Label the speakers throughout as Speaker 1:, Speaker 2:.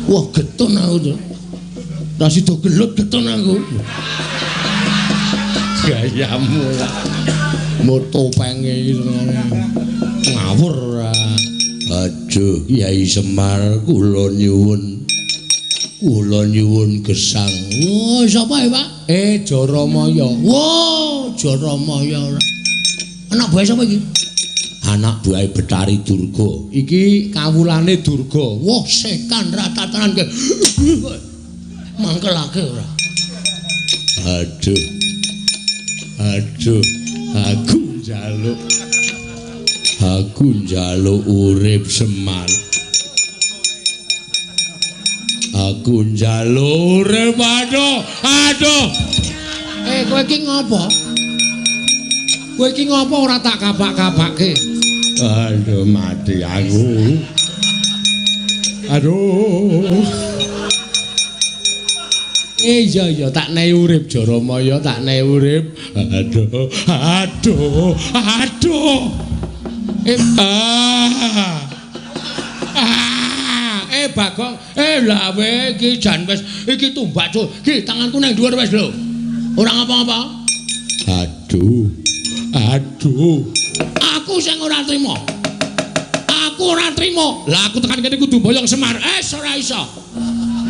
Speaker 1: Wah, getun aku to. Ra sida gelut getun aku. Gayamu lah. Moto penge iki senengane. Ngawur ora. Aduh, Kyai Semar kula nyuwun. Kula nyuwun gesang. Wah, sapa ya, Pak? Jaramaya. Wah, Jaramaya ora. Anak buah sapa iki? Anak buahe Betari Durga. Iki kawulane Durga. Wah, setan ratatanan ke. Mangkelake ora. Aduh. Aduh, aku njaluk. Aku njaluk urip Semar. Aku njaluk urip. Aduh, aduh. Kowe iki ngopo? Kowe iki ngopo ora tak kapak-kapake? Aduh, mati aku. Aduh. Iya iya tak nehi urip Jaramaya, tak nehi urip. Aduh, aduh, aduh. Bagong, lawe iki jan wis iki tumbak cuk. Iki tanganku nang dhuwur wis lho. Ora ngapa-ngapa. Aduh. Aduh. Aku sing ora trima. Aku ora trima. Lah aku tekan kene kudu boyong Semar. Ora iso.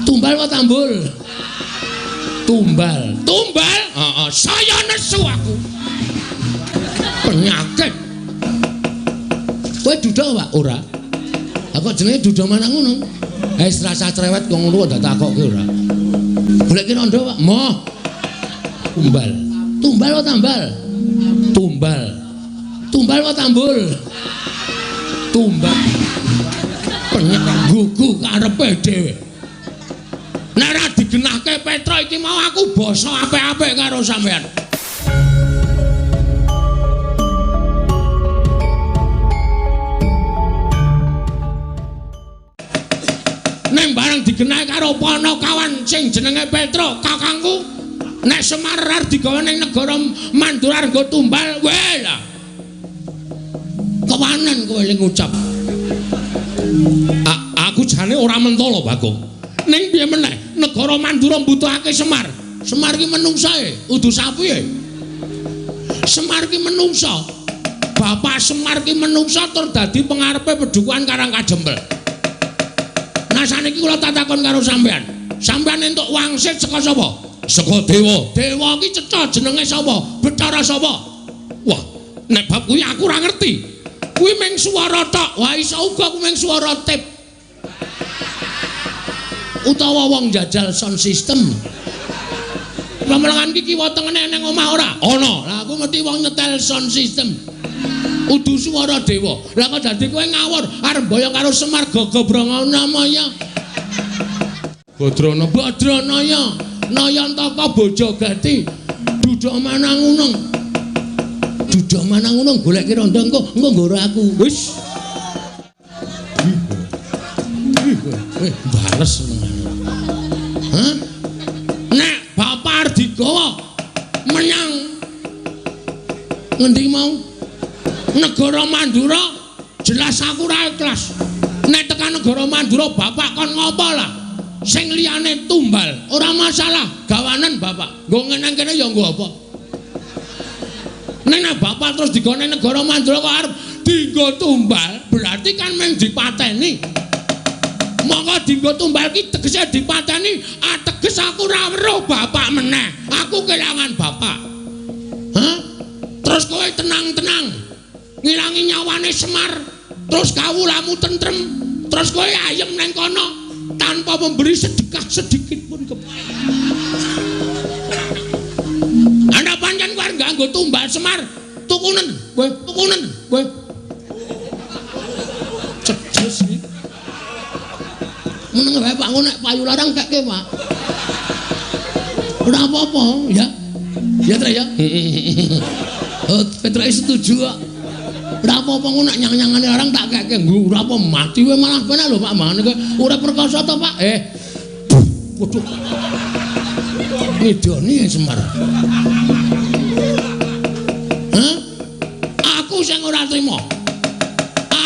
Speaker 1: Tumbal apa tambul? Tumbal. Tumbal? Heeh, saya nesu aku. Penyakit. Kowe duda, Pak? Ora. Lah kok jenenge duda manang ngono? Wis rasa cerewet kok ngono kok takokke ora. Goleki rondo, Pak? Moh. Tumbal. Tumbal apa tambal? Tumbal. Tumbal apa tambul? Tumbal. Penyakit gugu karepe dhewe. Nek ora digenahke Petra iki mau aku basa apik-apik karo sampean. Ning bareng digenahke karo Panakawan sing jenenge Petra, kakangku, nek Semar arep digawa ning negara Mandura nggo tumbal, weh lah. Kewanen kowe ling ngucap. Aku jane ora mentolo, Bagong. Ning piye meneh, negara Mandura mbutuhake Semar. Semar ki menungsae, udu sapi e. Semar ki menungsa. Bapak Semar ki menungsa tur dadi pengarepe pedukuhan Karang Kajempel. Nah saniki kula takon karo sampean. Sampean entuk wangsit saka sapa? Saka dewa. Dewa ki cetha jenenge sapa? Betara sapa? Wah, nek bab kuwi aku ora ngerti. Kuwi mung swara tok. Wah, iso uga kuwi mung swara tip. Utawa wong jajal sound system. Lamelengan iki kiwa tengene nang omah ora? Ana. Lah aku mesti wong nyetel sound system. Udu swara dewa. Lah kok dadi kowe ngawur arep mboyong karo Semar Gagabranganamaya. Badrana Badranaya Nayantaka Bojogati Duda Manangunung. Duda Manangunung goleki rondo engko engko nggoro aku. Wis. Bales senengane. Hah? Nek bapak arep digawa menyang ngendi mau? Negara Mandura, jelas aku ora ikhlas. Nek tekan negara Mandura bapak kon ngopo lah? Sing liyane tumbal, ora masalah, gawanen bapak. Nggo ngeneng kene ya nggo apa? Nek bapak terus digawa nang negara Mandura kok arep dienggo tumbal, berarti kan mung dipateni. Monggo dienggo tumbal ki tegese dipateni, ateges aku ora weruh bapak meneh. Aku kelangan bapak. Hah? Terus kowe tenang-tenang ngilangi nyawane Semar, terus kawulamu tentrem, terus kowe ayem nang kono tanpa memberi sedekah sedikit pun ke. Ana pancen kowe arep nganggo tumbal Semar, tukunen, kowe tukunen, kowe. Cedes iki. Meneng wae Pak, nek payu larang kekke, Pak. Ora apa-apa, ya. Ya, Tre ya. Oh, Petruk setuju kok. Ora apa-apa ngono nek nyang-nyangane larang tak kekke. Nggo ora apa mati wae malah penak lho Pak mangane kowe ora perkasa to, Pak? Waduh. Ngidoni ya Semar. Hah? Aku sing ora trima.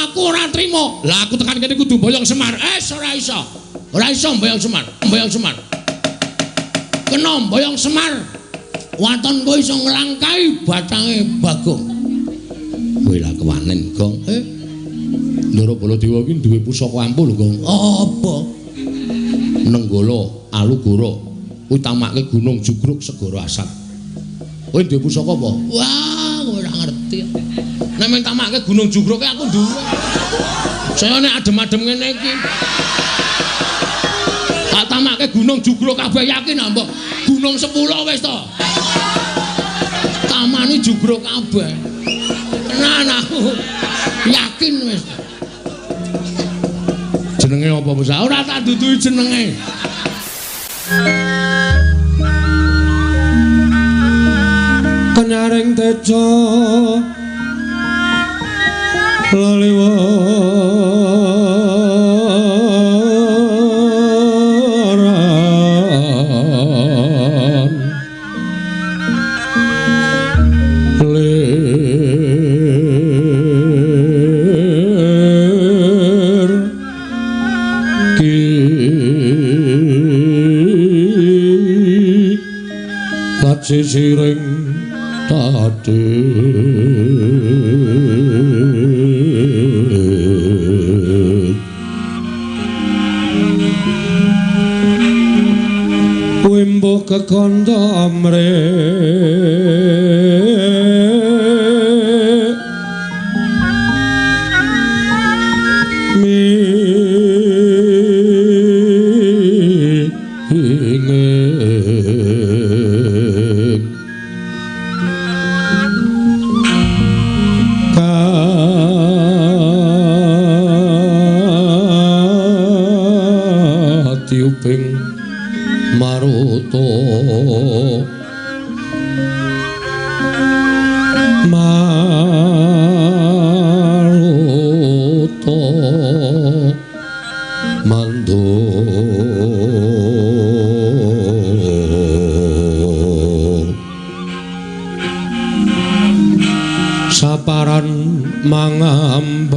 Speaker 1: Aku ora trima. Lah aku tekan kene kudu boyong Semar. Ora iso. Ora iso mboyong Semar, mboyong Semar. Kena mboyong Semar. Waton kowe iso nglangkai batange Bagong. Kowe lah kewanen, Gong. Ndara Baladewa iki duwe pusaka ampuh lho, Gong. Apa? Nenggala Alugoro. Kuwi tamake Gunung Jugruk Segara Asat. Kowe duwe pusaka apa? Wah, kowe ora ngerti. Nek mung tamake Gunung Jugruk aku duwe. Saya nek adem-adem ngene iki. Tak tamake Gunung Jugruk kabeh yakin ah, mbok. Gunung 10 wis to. Tamane Jugruk kabeh. Tenan aku. Yakin wis. Jenenge apa, Bos? Ora tak duduhi jenenge.
Speaker 2: Kenyaring tejo leliwaran lir ki sisiring tadi wimbo kekondo amre tiuping maruta maruta mandung saparan mangambar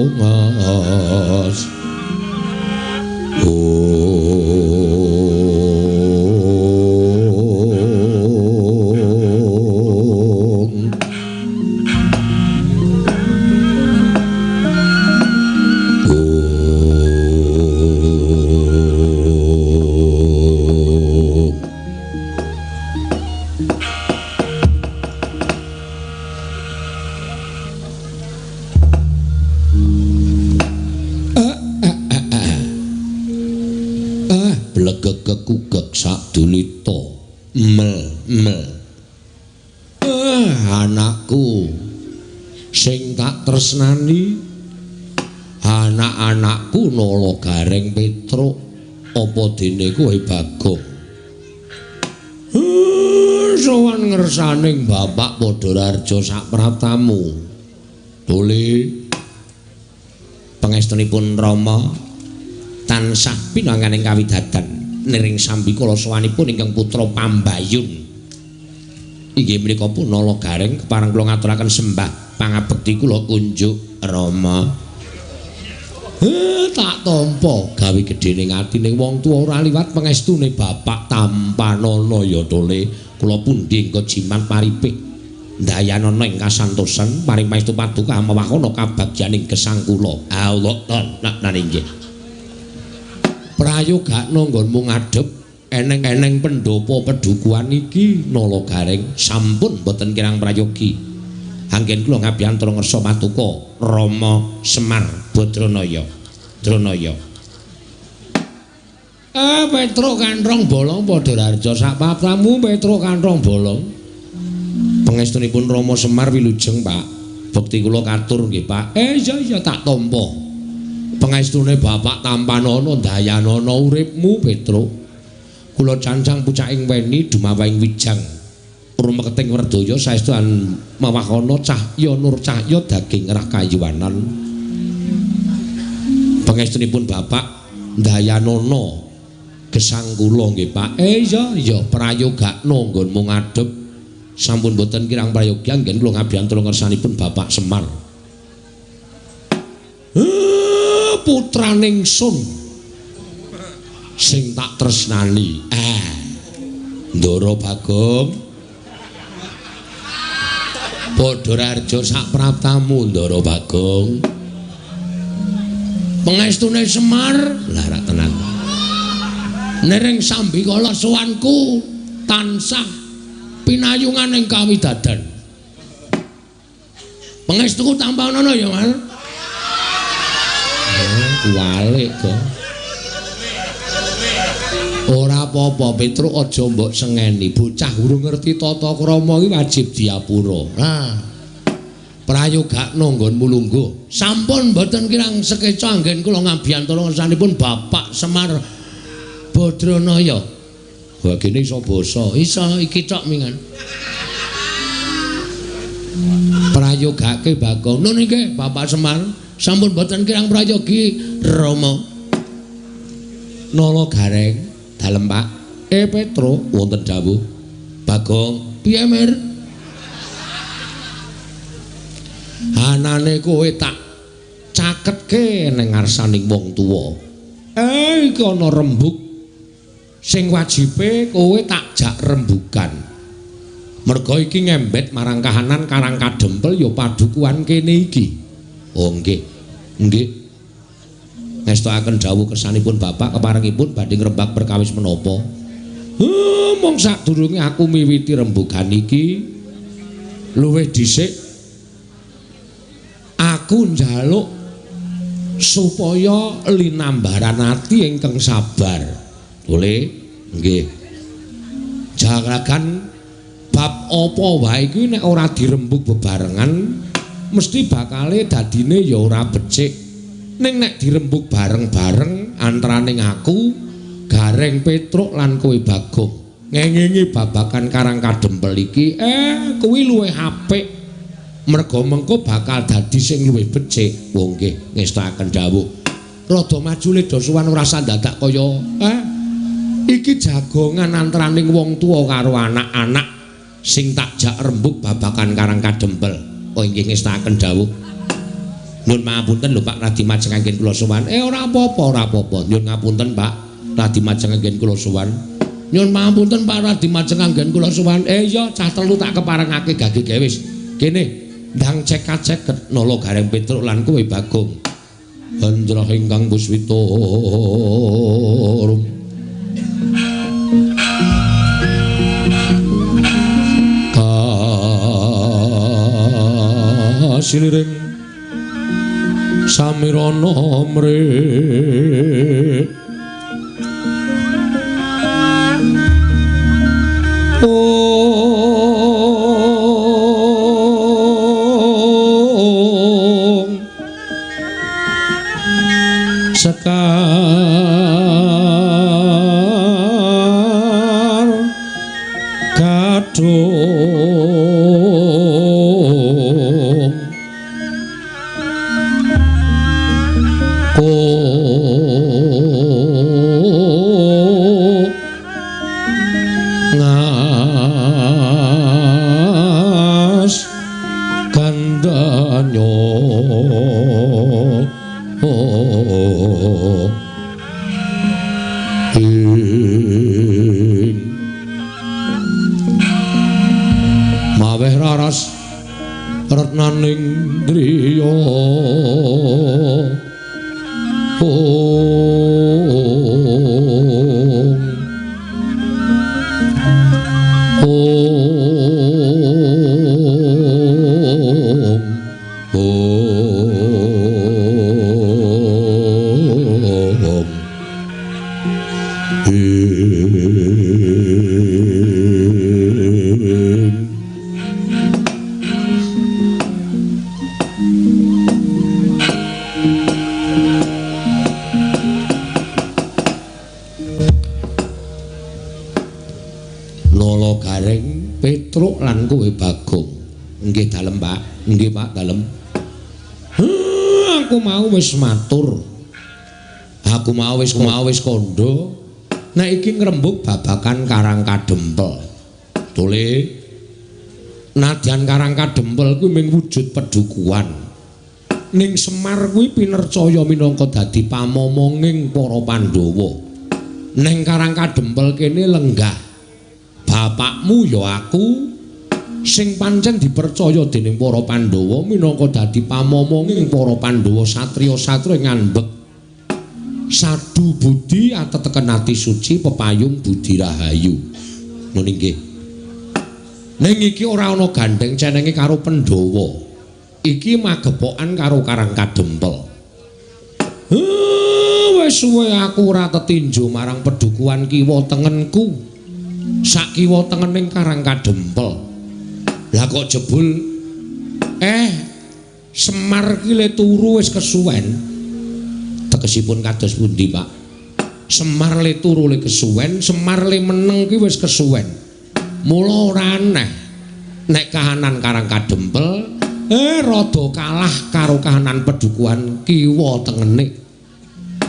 Speaker 2: ungas ung ung.
Speaker 1: Blegegekugek sadulita mel mel. Anakku sing tak tresnani, anak-anakku Nala Gareng Petruk, apa dene kowe Bagong? Sowan ngersaning Bapak Padhararja sapratamu. Tole pangestunipun Rama tansah pinanganing kawidadan niring sambikala sowanipun ingkang putra Pambayun. Inggih menika pun Nala Gareng kepareng kula ngaturaken sembah pangabekti kula kunjuk Rama. Tak tampa gawe gedhening atine wong tuwa ora liwat pangestune bapak tampanana ya Tole. Kula pundi engko jimat paripih ndayanana ing kasantosan paring pangestu paduka mewahana kabagyaning gesang kula. Allah nan inggih. Prayogakna nggonmu ngadhep eneng-eneng pendopo pedukuhan iki Nala Gareng sampun boten kirang prayogi. Anggen kula ngabiyantara ngersa patuko Rama Semar Badranaya. Dranaya. Petruk kanthong bolong Padhararja sak papramu Petruk kanthong bolong. Pangestunipun Rama Semar wilujeng, Pak. Bekti kula katur nggih, Pak. Iya iya tak tampa. Pangestune bapak tampanana ndayanana uripmu Petruk. Kula cancang pucaking weni dumawahing wijang. Rumeketing werdaya saestu mawahana cahya nur cahya daging rah kayuwanan. Pangestunipun bapak ndayanana gesang kula nggih, Pak. Iya iya prayogakna nggonmu ngadhep Sampun boten kirang prayogi anggen kula ngabiyantara ngersanipun Bapak Semar. Putraning sun sing tak tresnani. Ndara Bagong. Padha raharja sak praptamu Ndara Bagong. Pengestune Semar lah rak tenan. Nering sambikala sowanku tansah pinayungan ing kawidadan. Pangestuku tampanono ya, Mas. Walik kok. Ora apa-apa, Petruk aja mbok sengeni. Bocah urung ngerti tata krama iki wajib diapura. Nah. Prayogakno nggonmu lungguh. Sampun mboten kirang sekeca anggen kula ngabiyantara ngersanipun Bapak Semar Badranaya. Wah, gene iso basa. Iso iki tok mingan. Prayogake Bagong. Nun nggih Bapak Semar, sampun boten kirang prayogi Rama. Nala Gareng dalem Pak. Petro wonten dawuh. Bagong, piye Mir? Anane kowe tak caketke ning ngarsaning wong tuwa. Iki ana rembug sing wajibe kowe tak jak rembugan. Merga iki ngembet marang kahanan Karang Kadempel ya padukuhan kene iki. Oh nggih. Nggih. Ngestokaken dawuh kersanipun Bapak keparengipun badhe ngrembak perkawis menapa? Mong sadurunge aku miwiti rembugan iki luwih dhisik aku njaluk supaya linambaran ati ingkang sabar. Boleh? Nggih. Jaragan bab apa wae iki nek ora dirembug bebarengan mesti bakale dadine ya ora becik. Ning nek dirembug bareng-bareng antaraning aku, Gareng Petruk lan kowe Bagong ngengingi babagan Karang Kadempel iki kuwi luwih apik. Merga mengko bakal dadi sing luwih becik. Wong nggih ngestakaken dawuh. Rada maju le sowan ora sandadak kaya iki jagongan antaraning wong tuwa karo anak-anak sing tak jak rembug babagan Karang Kadempel. Oh inggih ngestakaken dawuh. Nyun pangapunten lho Pak Radi Majeng anggen kula sowan. Ora apa-apa, ora apa-apa. Nyun ngapunten Pak Radi Majeng anggen kula sowan. Nyun pangapunten Pak Radi Majeng anggen kula sowan. Iya cah telu tak keparengake gage gawe wis. Kene ndang cek-ceket Nala Gareng Petruk lan kowe Bagong. Hendra ingkang puswita kasiliring samirana mrih ong sekar kadung ngas gandanyo ing maweh raras retnaning driya ong ong ong ing Nala Gareng Petruk lan kowe Bagong. Nggih dalem Pak, nggih Pak dalem. Aku mau wis matur. Aku mau wis kandha nek iki ngrembug babagan Karang Kadempel. Tole Nadyan Karang Kadempel kuwi mung wujud pedukuhan. Ning Semar kuwi pinercaya minangka dadi pamomonging para Pandhawa. Ning Karang Kadempel kene lenggah bapakmu ya aku sing pancen dipercaya dening para Pandhawa minangka dadi pamomonging para Pandhawa satriya-satriya ngandhek sadu budi ateteken ati suci pepayung budi rahayu. Ngono nggih. Ning iki ora ana gandheng cenenge karo Pandhawa. Iki magepokan karo Karang Kadempel. Wis suwe aku ora tetinju marang pedukuhan kiwa tengenku. Sak kiwa tengening Karang Kadempel. Lah kok jebul Semar ki le turu wis kesuwen. Tegesipun kados pundi, Pak? Semar le turu le kesuwen, Semar le meneng ki wis kesuwen. Mula ora aneh nek kahanan Karang Kadempel rada kalah karo kahanan pedukuhan kiwa tengene.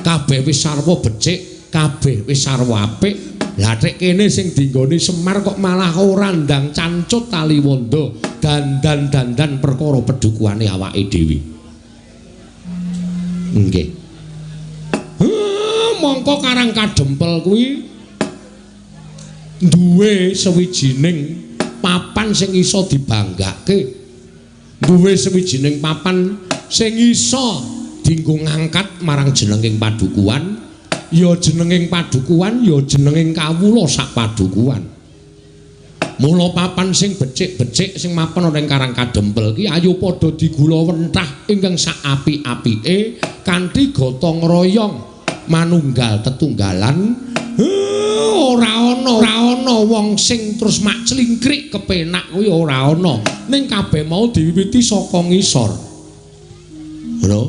Speaker 1: Kabeh wis sarwa becik, kabeh wis sarwa apik. Lah tek kene sing dinggoni Semar kok malah ora ndang cancut taliwondo dandan-dandan perkara pedukuhane awake dhewe. Nggih. Mongko Karang Kadempel kuwi duwe sawijining papan sing iso dibanggake. Duwe sawijining papan sing iso dienggo ngangkat marang jenenging padukuhan, ya jenenging padukuhan, ya jenenging kawula sak padukuhan. Mula papan sing becik-becik sing mapan ana ing Karang Kadempel ki ayo padha digulawentah ingkang sak apik-apike kanthi gotong royong manunggal tetunggalan. Ora ana wong sing terus mak clingkrik kepenak kuwi ora ana. Ning kabeh mau diwiwiti saka ngisor. Ngono.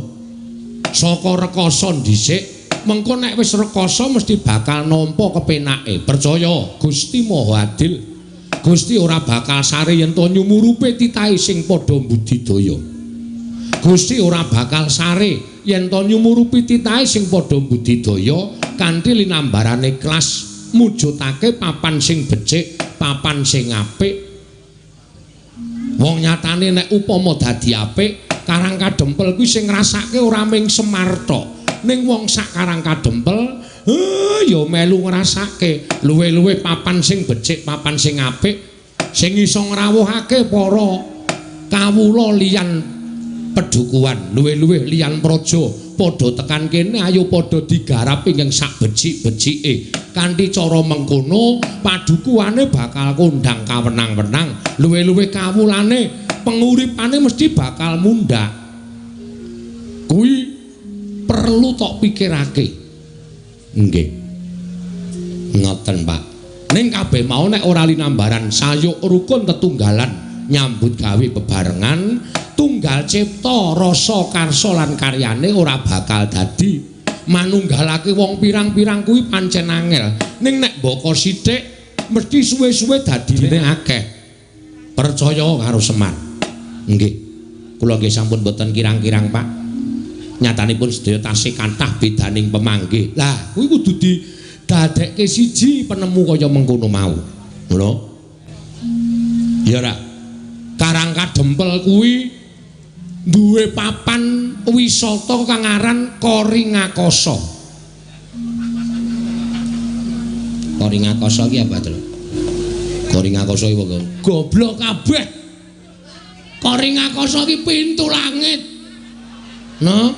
Speaker 1: Saka rekasa dhisik, mengko nek wis rekasa mesti bakal nampa kepenake. Percaya, Gusti Maha Adil. Gusti ora bakal sare yen to nyumurupe titahe sing padha mbudidaya. Gusti ora bakal sare yen to nyumurupi titahe sing padha mbudidaya kanthi linambarane ikhlas mujudake papan sing becik, papan sing apik. Wong nyatane nek upama dadi apik, Karang Kadempel kuwi sing ngrasake ora mung Semar tok, ning wong sak Karang Kadempel ya melu ngrasake luwih-luwih papan sing becik, papan sing apik, sing iso ngrawuhake para kawula liyan pedukuhan, luwih-luwih liyan praja padha tekan kene ayo padha digarap ingkang sak becik-becike. Kanthi cara mengkono padukuhane bakal kondang kawenang-wenang, luwih-luwih kawulane penguripane mesti bakal mundhak. Kuwi perlu tok pikirake. Nggih. Ngoten, Pak. Ning kabeh mau nek ora linambaran sayuk rukun tetunggalan nyambut gawe bebarengan, tunggal cipta rasa karsa lan karyane ora bakal dadi. Manunggalake wong pirang-pirang kuwi pancen angel. Ning nek mbaka sithik mesti suwe-suwe dadine akeh. Percaya karo Semar. Nggih. Kula nggih sampun boten kirang-kirang, Pak. Nyatanipun sedaya tasih kathah bedaning pemanggih. Lah, kuwi kudu didadekke siji penemu kaya mengkono mau. Ngono. Ya ora. Karang Kadempel kuwi duwe papan wisata kang aran Koringakasa. Koringakasa ki apa, Tru? Koringakasa iki apa? Goblok kabeh. Koringakasa ki pintu langit. No?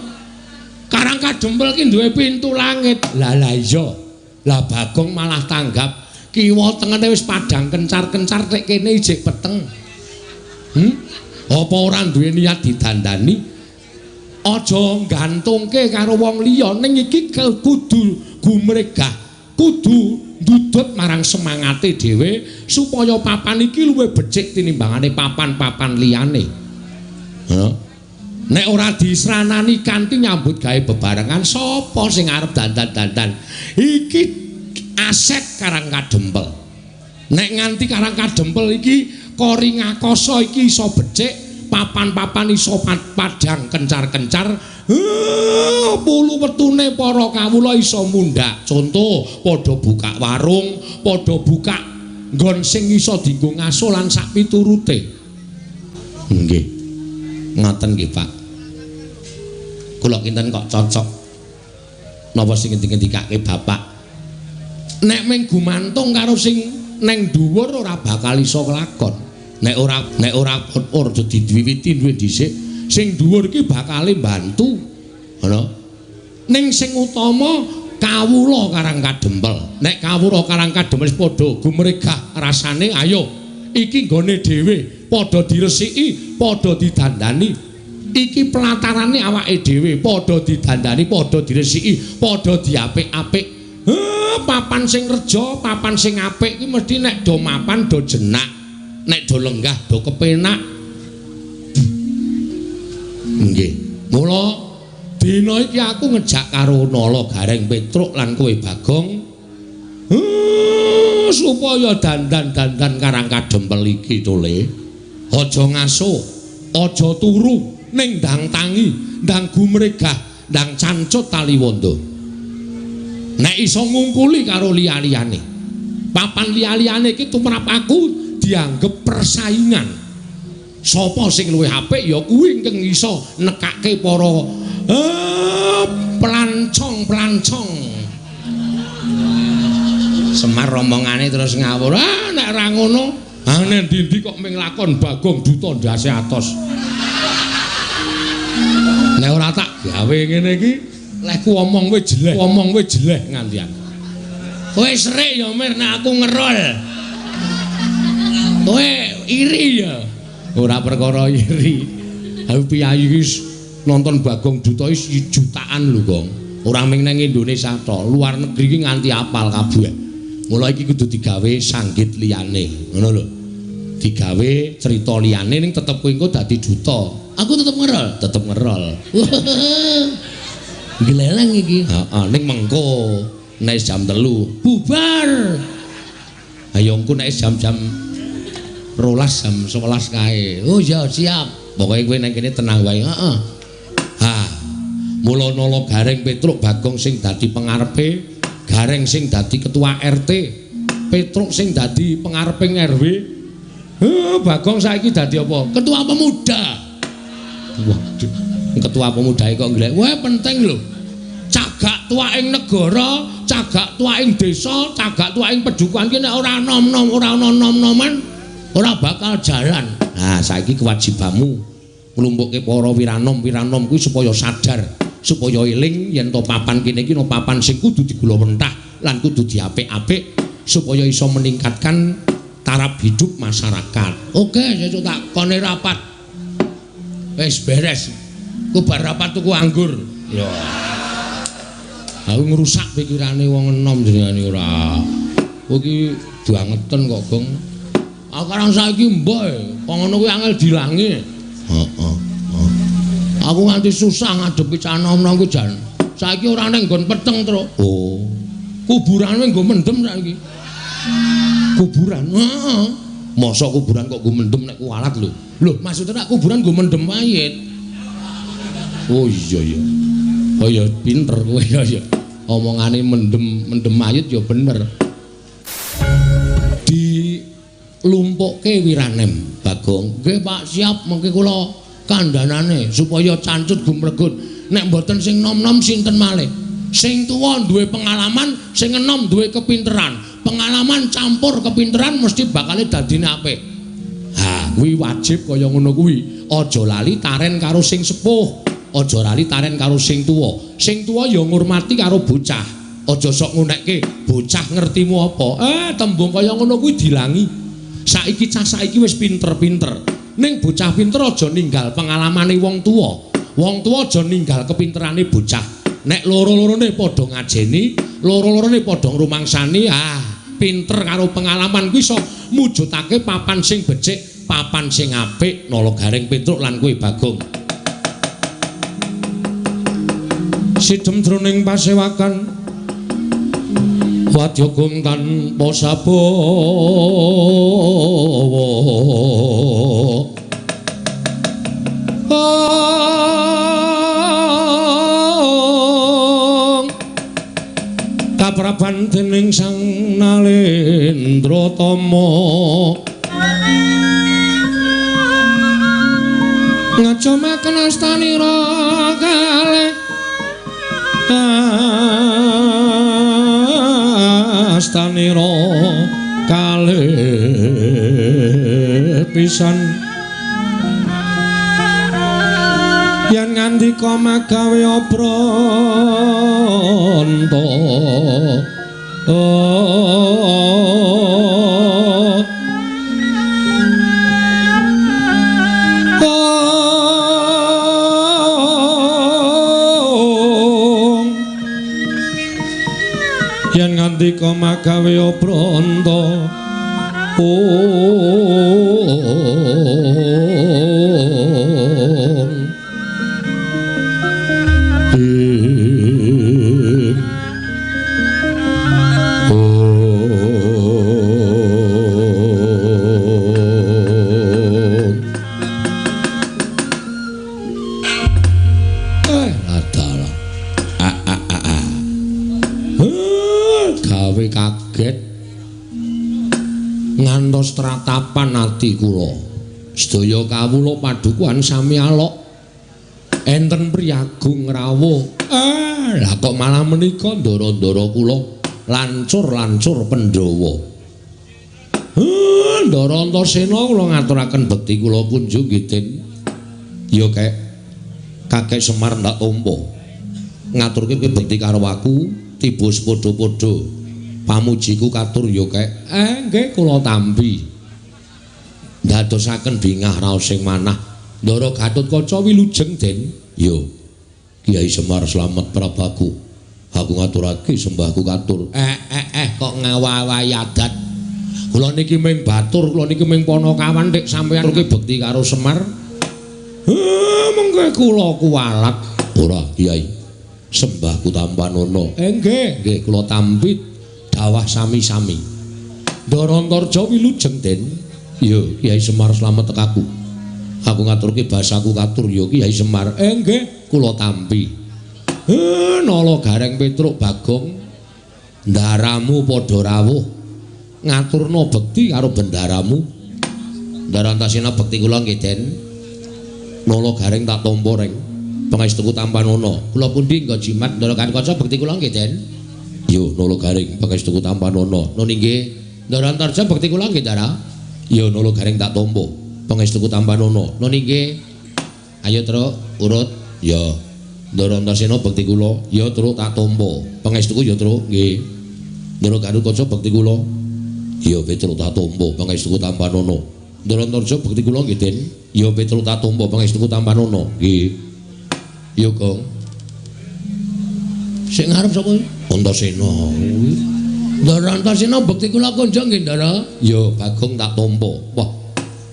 Speaker 1: Karang Kadempel ki duwe pintu langit. Lah lah iya. Lah Bagong malah tanggap kiwa tengene wis padhang kencar-kencar tek kene ijik peteng. Apa ora duwe niat didandani? Aja gantungke karo wong liya, ning iki kudu gumregah, kudu ndudut marang semangate dhewe supaya papan iki luwih becik tinimbangane papan-papan liyane. Heeh. Nek ora disranani kanthi nyambut gawe bebarengan, sapa sing arep dandan-dandan? Iki aset Karang Kadempel. Nek nganti Karang Kadempel iki Koringakasa iki iso becik, papan-papan iso padhang kencar-kencar, pulu wetune para kawula iso mundhak. Conto, padha buka warung, padha buka nggon sing iso dienggo ngaso lan sak piturute. Nggih. Ngoten nggih, Pak. Kula kinten kok cocok napa sing ngendikake Bapak. Nek mung gumantung karo sing neng dhuwur ora bakal iso kelakon. Nek ora aja diwiwiti duwe dhisik, sing dhuwur iki bakale mbantu. Ngono. Ning sing utama kawula Karang Kadempel. Nek kawula Karang Kadempel wis padha gumregah rasane, ayo iki nggone dhewe, padha diresiki, padha didandani. Iki pelatarane awake dhewe, padha didandani, padha diresiki, padha diapik-apik. Papan sing reja, papan sing apik iki mesti nek do mapan do jenak, nek do lenggah do kepenak. Nggih. Mula dina iki aku ngejak karo Nala Gareng Petruk lan kowe Bagong supaya dandan-dandan Karang Kadempel iki tole. Aja ngaso, aja turu, ning ndang tangi, ndang gumregah, ndang cancut taliwondo. Nek iso ngungkuli karo liya-liyane. Papan liya-liyane iki tumrap aku dianggep persaingan. Sapa sing luwih apik ya kuwi ingkang iso nekake para pelancong-pelancong. Semar romongane terus ngawur. Ah nek ra ngono, ah nek ndi-ndi kok ming lakon Bagong Duta ndase atos. Nek ora tak gawe ngene iki, lehku omong wis jeleh, omong wis jeleh ngantian. Kowe serik ya Mir nek aku ngerol. Kowe iri ya. Ora perkara iri. Aku piyayi iki nonton Bagong Duta iki jutaan lho, Gong. Ora mung nang Indonesia tok, luar negeri iki nganti apal kabeh. Mula iki kudu digawe sanggit liyane, ngono lho. Digawe cerita liyane ning tetep kowe engko dadi duta. Aku tetep ngerol, tetep ngerol. Gleleng iki. Heeh, ning mengko nek jam 3 bubar. Ayo engko nek jam-jam 12 jam 11 kae. Oh ya siap. Pokoke kowe nang kene tenang wae. Heeh. Ha. Mula Nala Gareng Petruk Bagong sing dadi pengarepe, Gareng sing dadi ketua RT, Petruk sing dadi pengareping RW. Bagong saiki dadi apa? Ketua pemuda. Waduh, ketua pemuda kok nglek. Wah, penting lho. Cagak tuwaking negara, cagak tuwaking desa, cagak tuwaking pedukuhan ki nek ora nom-nom, ora ana nom-noman, ora bakal jalan. Nah, saiki kewajibanmu nglumpukke para wiranom-wiranom kuwi supaya sadar, supaya eling yen to papan kene iki no papan sing kudu digulawentah lan kudu diapik-apik supaya iso meningkatkan taraf hidup masyarakat. Oke, sesuk tak kone rapat. Wis beres. Ku bar rapat tuku anggur. Ya. Aku ngrusak pikirane wong enom jenengane ora. Kowe iki bangeten kok, Gong. Aku karang saiki mbok kok ngono kuwi angel dilangi. Heeh. Aku nganti susah ngadepi cah nom-nom ku jan. Saiki ora ning nggon peteng, Truk. Oh. Kuburan kuwi nggo mendem saiki. Kuburan. Heeh. Mosok kuburan kok nggo mendem nek kualat lho. Lho, maksudnya nek kuburan nggo mendem mayit. Oh iya ya. Oh ya pinter kowe ya ya. Omongane mendem mendem mayit ya bener. Dilumpukke wiranem Bagong. Nggih Pak, siap mengke kula kandhanane supaya cancut gumregut. Nek mboten sing nom-nom sinten malih. Sing tuwa duwe pengalaman, sing enom duwe kepinteran. Pengalaman campur kepinteran mesti bakale dadine apik. Ha, kuwi wajib kaya ngono kuwi. Aja lali taren karo sing sepuh, aja lali taren karo sing tuwa. Sing tuwa ya ngurmati karo bocah. Aja sok ngunekke bocah ngertimu apa. Tembung kaya ngono kuwi dilangi. Saiki cah saiki wis pinter-pinter. Ning bocah pinter aja ninggal pengalamane wong tuwa. Wong tuwa aja ninggal kepinterane bocah. Nek loro-lorone padha ngajeni, loro-lorone padha ngrumangsani, ah, pinter karo pengalaman kuwi iso mujudake papan sing becik, papan sing apik, Nala Gareng Petruk lan kowe Bagong.
Speaker 2: Sidem jroning pasewakan wadya gong tanpa sabawa. Kapraban dening Sang Nalendra Tama. Ngajomaken astanira kalih astanira kalih pisan yen ngandika magawe obranta yen ngandika magawe obranta
Speaker 1: kaget ngantos tratapan ati kula. Sedaya kawula padukuhan sami alok enten priyagung rawuh. Lah kok malah menika ndara-ndara kula lancur-lancur Pandhawa. Ndara Antasena kula ngaturaken bekti kula kunjung nggih Den. Ya kek Kakek Semar ndak tampa. Ngaturke bekti karo aku tiba padha-padha. Pamujiku katur ya kek. Nggih kula tampi. Ndadosaken bingah raos sing manah. Ndara Gatotkaca wilujeng Den. Ya. Kyai Semar slamet prabaku. Aku ngaturake sembahku katur. Kok ngawawahi adat. Kula niki ming batur, kula niki ming panakawan dik sampeyan iki bekti karo Semar. Mengke kula kuwalat. Ora, Kyai. Sembahku tampanono. Nggih, nggih kula tampi. Dawah sami-sami. Ndara Antarja wilujeng Den. Ya, Kyai Semar slamet tekaku. Aku ngaturke basaku katur ya Kyai Semar. Nggih, kula tampi. Nala Gareng Petruk Bagong ndaramu padha rawuh ngaturna bekti karo bendaramu. Ndara Antasena bekti kula nggih Den. Nala Gareng tak tampa reng. Pangestuku tampanono. Kula pundi nggo jimat Ndara Gatotkaca bekti kula nggih Den. Yo Nala Gareng pangestuku tampanono. Nun inggih. Ndara Antarja bekti kula nggih Ndara. Yo Nala Gareng tak tampa. Pangestuku tampanono. Nun inggih. Ayo Truk urut. Ya. Ndara Antasena bekti kula. Ya Truk tak tampa. Pangestuku ya Truk nggih. Ndara Gatotkaca bekti kula. Ya Petruk tak tampa. Pangestuku tampanono. Ndara Antarja bekti kula nggih Den. Ya Petruk tak tampa. Pangestuku tampanono. Nggih. Ya Gong. Sing ngarep sapa? Antasena. Ndara Antasena bekti kula kunjung nggih Ndara. Ya Bagong tak tampa. Wah,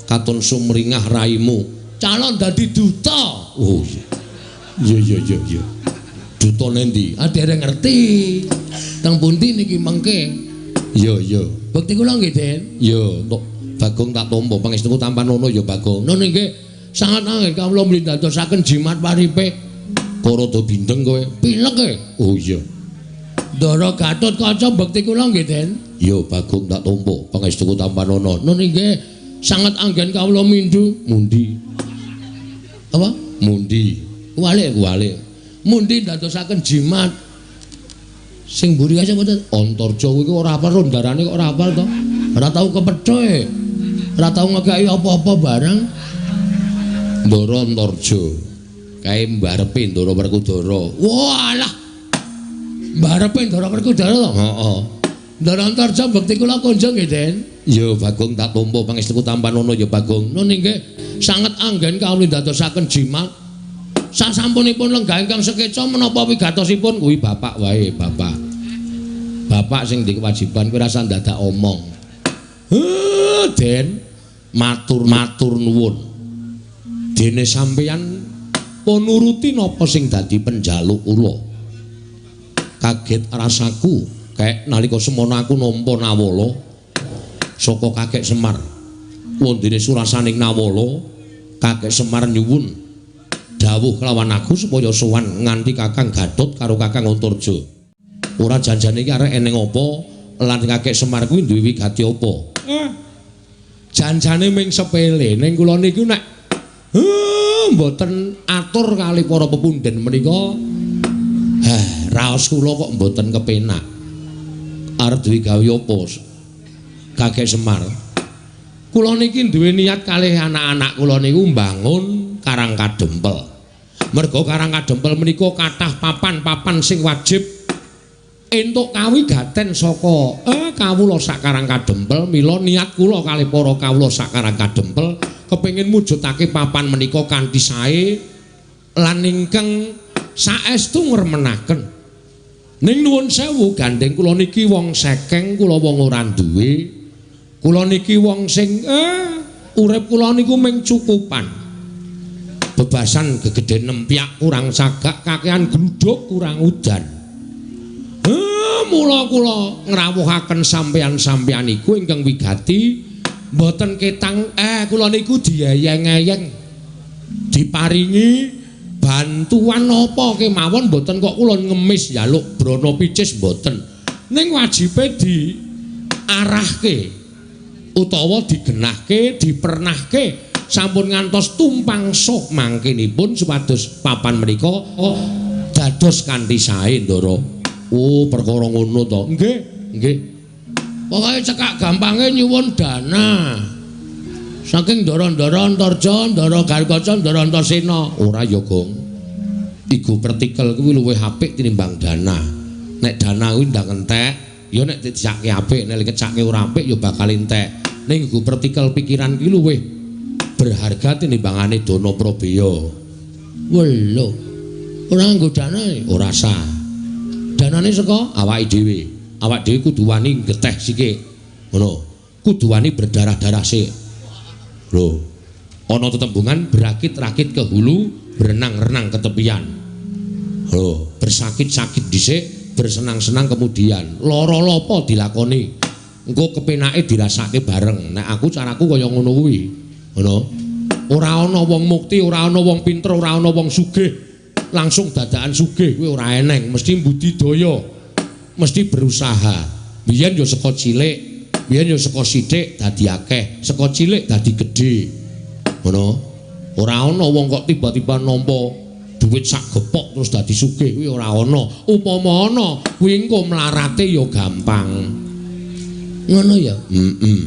Speaker 1: katon sumringah raimu. Calon dadi duta. Oh iya. Iya iya. Duta nendi? Ah dereng ngerti. Teng pundi niki mengke? Iya iya. Bekti kula nggih Den. Ya, Bagong tak tampa. Pangestuku tampanono ya Bagong. Nun nggih. Sangat angel kawula mlindadosaken jimat paripe. Kok rada bindeng kowe? Pilek kowe. Oh iya. Ndara Gatotkaca bekti kula nggih Den. Ya Bagong tak tampa. Pangestuku tampanono. Nun nggih. Sangat anggen kawula mindhu. Mundi. Apa? Mundi. Kuwalik kuwalik. Mundi ndadosaken jimat. Sing mburi kae sapa to? Antarja kuwi ora hafal rondarane kok ora hafal to. Ora tau kepethoe. Ora tau ngekeki apa-apa barang. Ndara Antarja. Kae mbarepe Ndara Werkudara. Walah. Mbarepe Ndara Werkudara to? Heeh. Ndara Antarja bekti kula kunjung nggih Den. Ya Bagong tak tampa pangestuku tampanono ya Bagong. Nun inggih sanget anggen kawula ndadosaken jimat. Sasampunipun lenggah ingkang sekeca menapa wigatosipun kuwi bapak wae, bapak. Bapak sing ndek kewajiban kuwi rasa ndadak omong. Den, matur-matur nuwun. Dene sampeyan pun nuruti napa sing dadi penjaluk kula. Kaget rasaku kek nalika semono aku nampa nawala saka Kakek Semar. Wondene surasaning nawala, Kakek Semar nyuwun dawuh kelawan aku supaya sowan nganti Kakang Gatot karo Kakang Antarja. Ora janjane iki arek eneng apa lan Kakek Semar kuwi duwe wigati apa? Janjane ming sepele ning kula niku nek mboten atur kali para pepundhen menika, raos kula kok mboten kepenak. Arep duwe gawe apa? Kakek Semar. Kula niki duwe niat kalih anak-anak kula niku mbangun Karang Kadempel. Merga Karang Kadempel menika kathah papan-papan sing wajib entuk kawigaten saka kawula sak Karang Kadempel. Mila niat kula kalih para kawula sak Karang Kadempel kepengin mujudake papan menika kanthi sae lan ingkang saestu ngremenaken. Ning nuwun sewu, gandeng kula niki wong sekeng, kula wong ora duwe. Kula niki wong sing urip kula niku mung cukupan. Bebasan gegedhen nempyak kurang sagak, kakean gluduk kurang udan. Mula kula ngrawuhaken sampeyan-sampeyan iku ingkang wigati mboten ketang kula niku dieyeng-eyeng, diparingi bantuan napa kemawon, mboten kok kula ngemis njaluk brana picis mboten. Ning wajibe diarahke utawa digenahke, dipernahke sampun ngantos tumpang suh mangkinipun supados papan menika dados kanthi sae, Ndara. Oh, perkara ngono to. Nggih, nggih. Pokoke cekak gampange nyuwun dana. Saking ndara-ndara Antarja, ndara Garkaca, ndara Antasena. Ora ya, Gong. Iku pertikel kuwi luwih apik tinimbang dana. Nek dana kuwi ndang entek, ya nek dijake apik, nek kecake ora apik ya bakal entek. Ning nggo pertikel pikiran kuwi luwih berharga tinimbangane dana prabeya. Welo. Ora nganggo dana, ora sah. Danane saka awake dhewe. Awak dhewe kudu wani geteh sithik. Ngono. Kudu wani berdarah-darah sik. Lho. Ana tetembungan berakit-rakit ke hulu, berenang-renang ke tepian. Lho, bersakit-sakit dhisik, bersenang-senang kemudian. Lara lopo dilakoni. Engko kepenake dirasake bareng. Nek aku caraku kaya ngono kuwi. Ngono. Ora ana wong mukti, ora ana wong pinter, ora ana wong sugih langsung dadakan sugih kuwi ora eneng, mesti budidaya, mesti berusaha. Biyen ya saka cilik, biyen ya saka sithik dadi akeh, saka cilik dadi gedhe. Ngono. Ora ana wong kok tiba-tiba nampa duit sak gepok terus dadi sugih kuwi ora ana. Upama ana, kuwi engko mlarate ya gampang. Ngono ya? Heeh.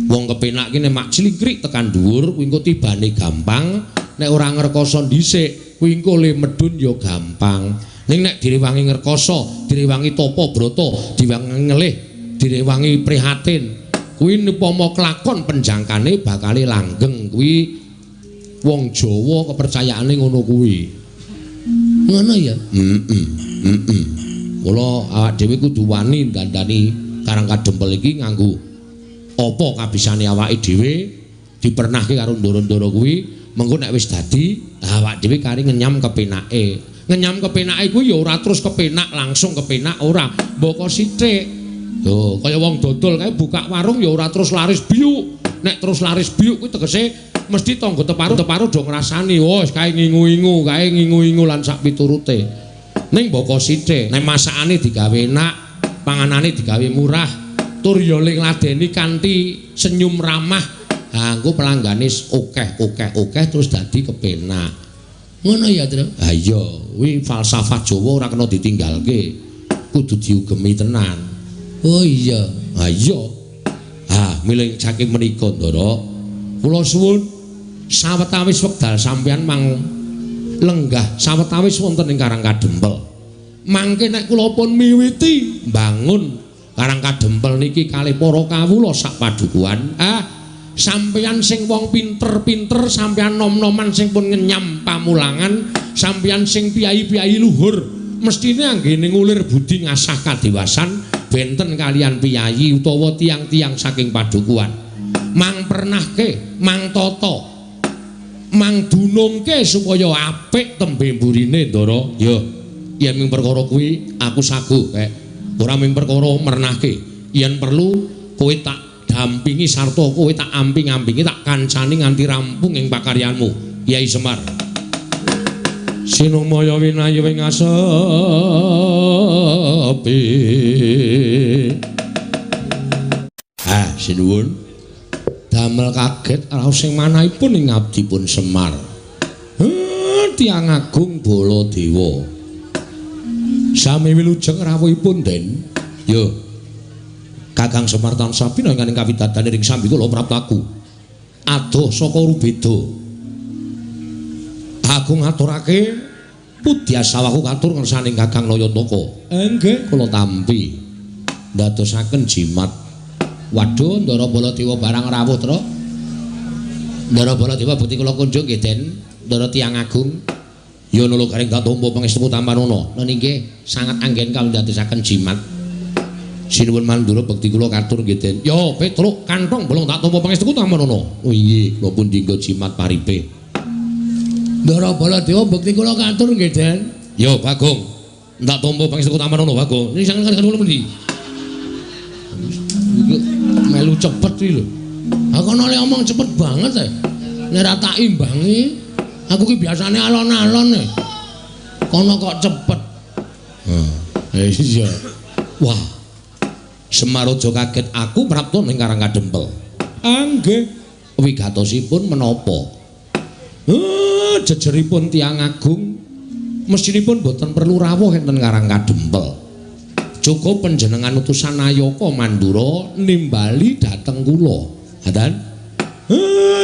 Speaker 1: Wong kepenak ki nek mak clingkrik tekan dhuwur kuwi engko tibane gampang, nek ora ngrekoso dhisik kuwi engko le medhun ya gampang. Ning nek direwangi ngrekoso, direwangi tapa brata, direwangi ngelih, direwangi prihatin, kuwi upama kelakon penjangkane bakale langgeng. Kuwi wong Jawa kepercayaane ngono kuwi. Ngono ya? Heeh. Heeh. Mula awak dhewe kudu wani dandani Karang Kadempel iki nganggo apa kabisane awake dhewe, dipernahke karo ndara-ndara kuwi, mengko nek wis dadi awak dhewe kari ngenyam kepenake. Ngenyam kepenake kuwi ya ora terus kepenak langsung kepenak ora, mboko sithik. Lho, kaya wong dodol kae buka warung ya ora terus laris biuk. Nek terus laris biuk kuwi tegese mesti tangga teparo do ngrasani, wis kae ngingu-ingu, kae ngingu-ingu lan sak piturute. Ning mboko sithik, nek masakane digawe enak, panganane digawe murah, tur ya ngladeni kanthi senyum ramah, ha engko pelanggane akeh terus dadi kepenak. Ngono ya, Tru? Ha iya, kuwi falsafah Jawa ora kena ditinggalke. Kudu diugemi tenan. Oh iya. Ha iya. Ha, milih saking menika, Ndara. Kula suwun sawetawis wekdal sampeyan mang lenggah sawetawis wonten ing Karang Kadempel. Mangke nek kula pun miwiti mbangun Karang Kadempel niki kalih para kawula sak padukuhan, sampeyan sing wong pinter-pinter, sampeyan nom-noman sing pun ngenyam pamulangan, sampeyan sing piyayi-piyayi luhur, mestine anggene ngulir budi ngasah kadewasan benten kalian piyayi utawa tiang-tiang saking padukuhan. Mang pernahke, mang tata, mang dunungke supaya apik tembe mburine, Ndara. Ya, yen ming perkara kuwi aku saguh kek. Ora ming perkara mernahke, yen perlu kowe tak dampingi sarta kowe tak amping-ampingi, tak kancani nganti rampung ing pakaryanmu, Kyai Semar.
Speaker 2: Sinumaya winayu ing asepi.
Speaker 1: Ah, sinuwun. Damel kaget raos sing manahipun ing abdipun Semar. Tiyang Agung Baladewa. Sami wilujeng rawuhipun, Den. Yo. Kakang Semar tansah pinangan ing kawidadaning ing sambi kula praptaku. Adoh saka Rubeda. Aku ngaturake pudyasawaku katur ngersaning Kakang Nayantaka.
Speaker 2: Nggih,
Speaker 1: kula tampi ndadosaken jimat. Waduh, Ndara Baladewa barang rawuh, Tru. Ndara Baladewa bukti kula kunjung nggih, Den. Ndara Tiyang Agung. Ya nula garing tak tampa pangestu tampanana. Nun inggih sanget anggen kawula ndadosaken jimat. Sinuwun Mandura bekti kula katur nggih, Den. Ya Petruk kantong bolong tak tampa pangestu tampanana. Oh inggih, kula pun dinggo jimat paripe. Ndara Baladewa bekti kula katur nggih, Den. Ya Bagong, tak tampa pangestu tampanana Bagong. Niki sanget kula pundi? Melu cepet iki lho. Aku ana le omong cepet banget e. Nek ora tak imbangi, aku ki biasane alon-alon e. Kono kok cepet. Heh, iya. Wah. Semar aja kaget aku prapta ning Karang Kadempel.
Speaker 2: Nggih.
Speaker 1: Wigatosipun menapa? Jejeripun Tiyang Agung mestinipun boten perlu rawuh enten Karang Kadempel. Cukup panjenengan utusan Nayaka Mandura nimbali dhateng kula. Ngaten?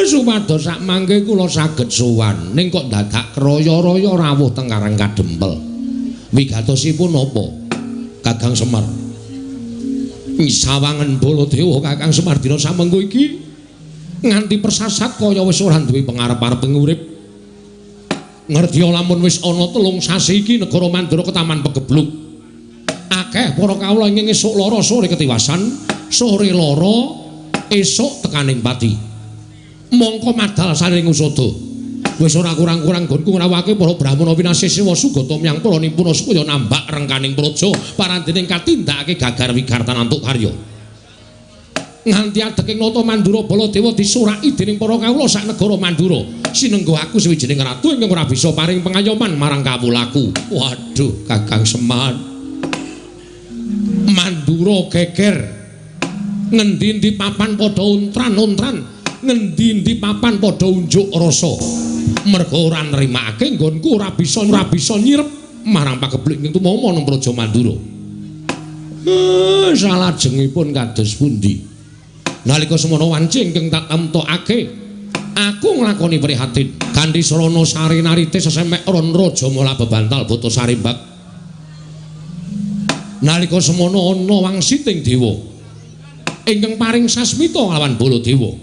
Speaker 1: Supados sak mangke kula saged sowan ning kok dadak kraya-raya rawuh teng Karang Kadempel. Wigatosipun napa? Kakang Semar. Sawangen Baladewa Kakang Semar dina samengko iki nganti persasat kaya wis ora duwe pengarep-arep urip. Ngerti lamun wis ana 3 sasi iki negara Mandura ketaman pegebluk. Akeh para kawula ingkang esuk lara sore ketiwasan, sore lara esuk tekaning pati. Mongko madal saring usada. Wis ora kurang-kurang nggonku ngrawuhake para brahmana winasih sewa sugata miyang para nimpuna supaya nambak rengkaning praja parandening katindakake gagar wigartan antuk karya. Nganti adeking nata Mandura Baladewa disuraki dening para kawula sak negara Mandura. Sinenggo aku sawijining ratu ingkang ora bisa paring pengayoman marang kawulaku. Waduh, Kakang Semar. Mandura geger. Ngendi-endi papan padha untran-untran, ngendi-endi papan padha unjuk rasa. Merga ora nrimakake nggonku ora bisa nyirep marang pagebluk ing tumama nang Praja Mandura. Salajengipun kados pundi? Nalika semono wanci ingkang tak temtokake, aku nglakoni prihatin kanthi srana sari narite sesemek ron raja mala bebantal buta sarimbak. Nalika semono ana wangsiting dewa ingkang paring sasmita lawan Baladewa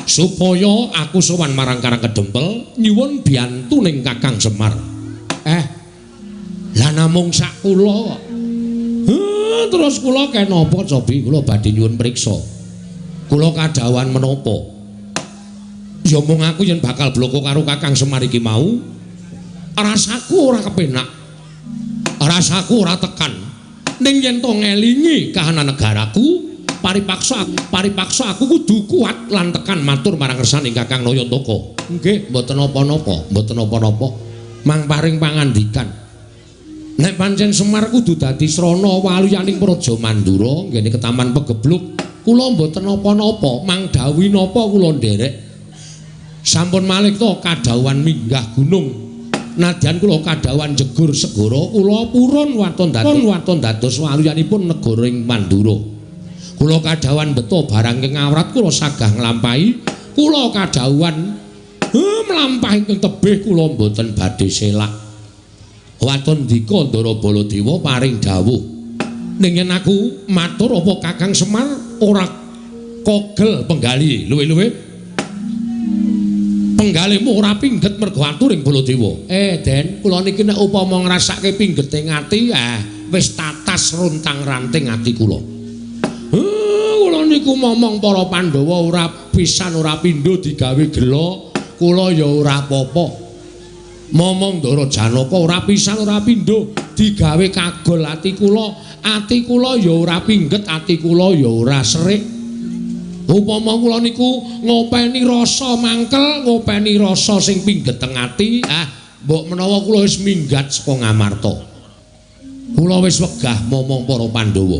Speaker 1: supaya aku sowan marang Karang Kedempel nyuwun biyantuning Kakang Semar. Lah namung sak kula. Terus kula kenapa cobi kula badhe nyuwun priksa. Kula kadhawuhan menapa? Ya mung aku yen bakal bloko karo Kakang Semar iki mau, rasaku ora kepenak. Rasaku ora tekan. Ning yen to ngelingi kahanan negaraku, paripaksa aku kudu kuat lan tekan matur marang ngersaning Kakang Nayantaka. Nggih, mboten napa-napa, mboten napa-napa. Mang paring pangandikan. Nek pancen Semar kudu dadi srana waluyaning Praja Mandura nggene ketaman pegebluk, kula mboten napa-napa, mang dawuhi napa kula nderek. Sampun malih to kadhawuhan minggah gunung. Nadyan kula kadhawuhan jegur segara, kula purun waton dados waluyanipun negara ing Mandura. Kula kadhawuhan beto barang ing awrat kula sagah nglampahi, kula kadhawuhan mlampah ingkang tebih kula mboten badhe selak. Waton dika Ndara Baladewa paring dawuh. Ning yen aku matur apa Kakang Semar ora kogel penggali luwe-luwe penggalimu ora pingget mergo aturing Baladewa. Den, kula niki nek upama ngrasake pinggete ati, wis tatas runtang-ranting ati kula. Kula niku momong para Pandhawa ora pisan ora pindho digawe gela, kula ya ora apa-apa. Momong Ndara Janaka ora pisan ora pindho digawe kagol ati kula ya ora pingget, ati kula ya ora serik. Upama kula niku ngopeni rasa mangkel, ngopeni rasa sing pingget teng ati, mbok menawa kula wis minggat saka Ngamarta. Kula wis wegah momong para Pandhawa.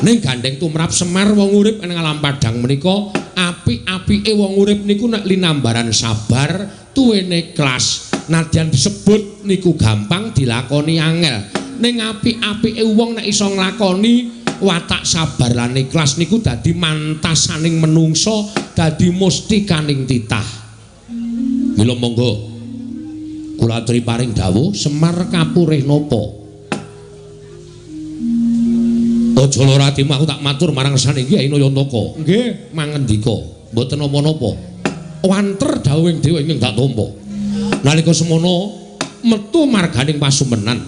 Speaker 1: Ning gandeng tumrap Semar wong urip ing alam padhang menika, apik-apike wong urip niku nek linambaran sabar, tuwene kelas. Nadyan disebut niku gampang dilakoni angel. Ning apik-apike wong nek iso nglakoni watak sabar lan ikhlas niku dadi mantasaning menungso, dadi mustikaning titah. Mila monggo kula aturi paring dawuh Semar kapurih napa? Aja lara atimu, aku tak matur marang sane Kyai Nayantaka. Nggih, mangendika, mboten napa-napa. Wanter dawuhing dewa ingkang tak tampa. Nalika semono metu marganing pasumenan.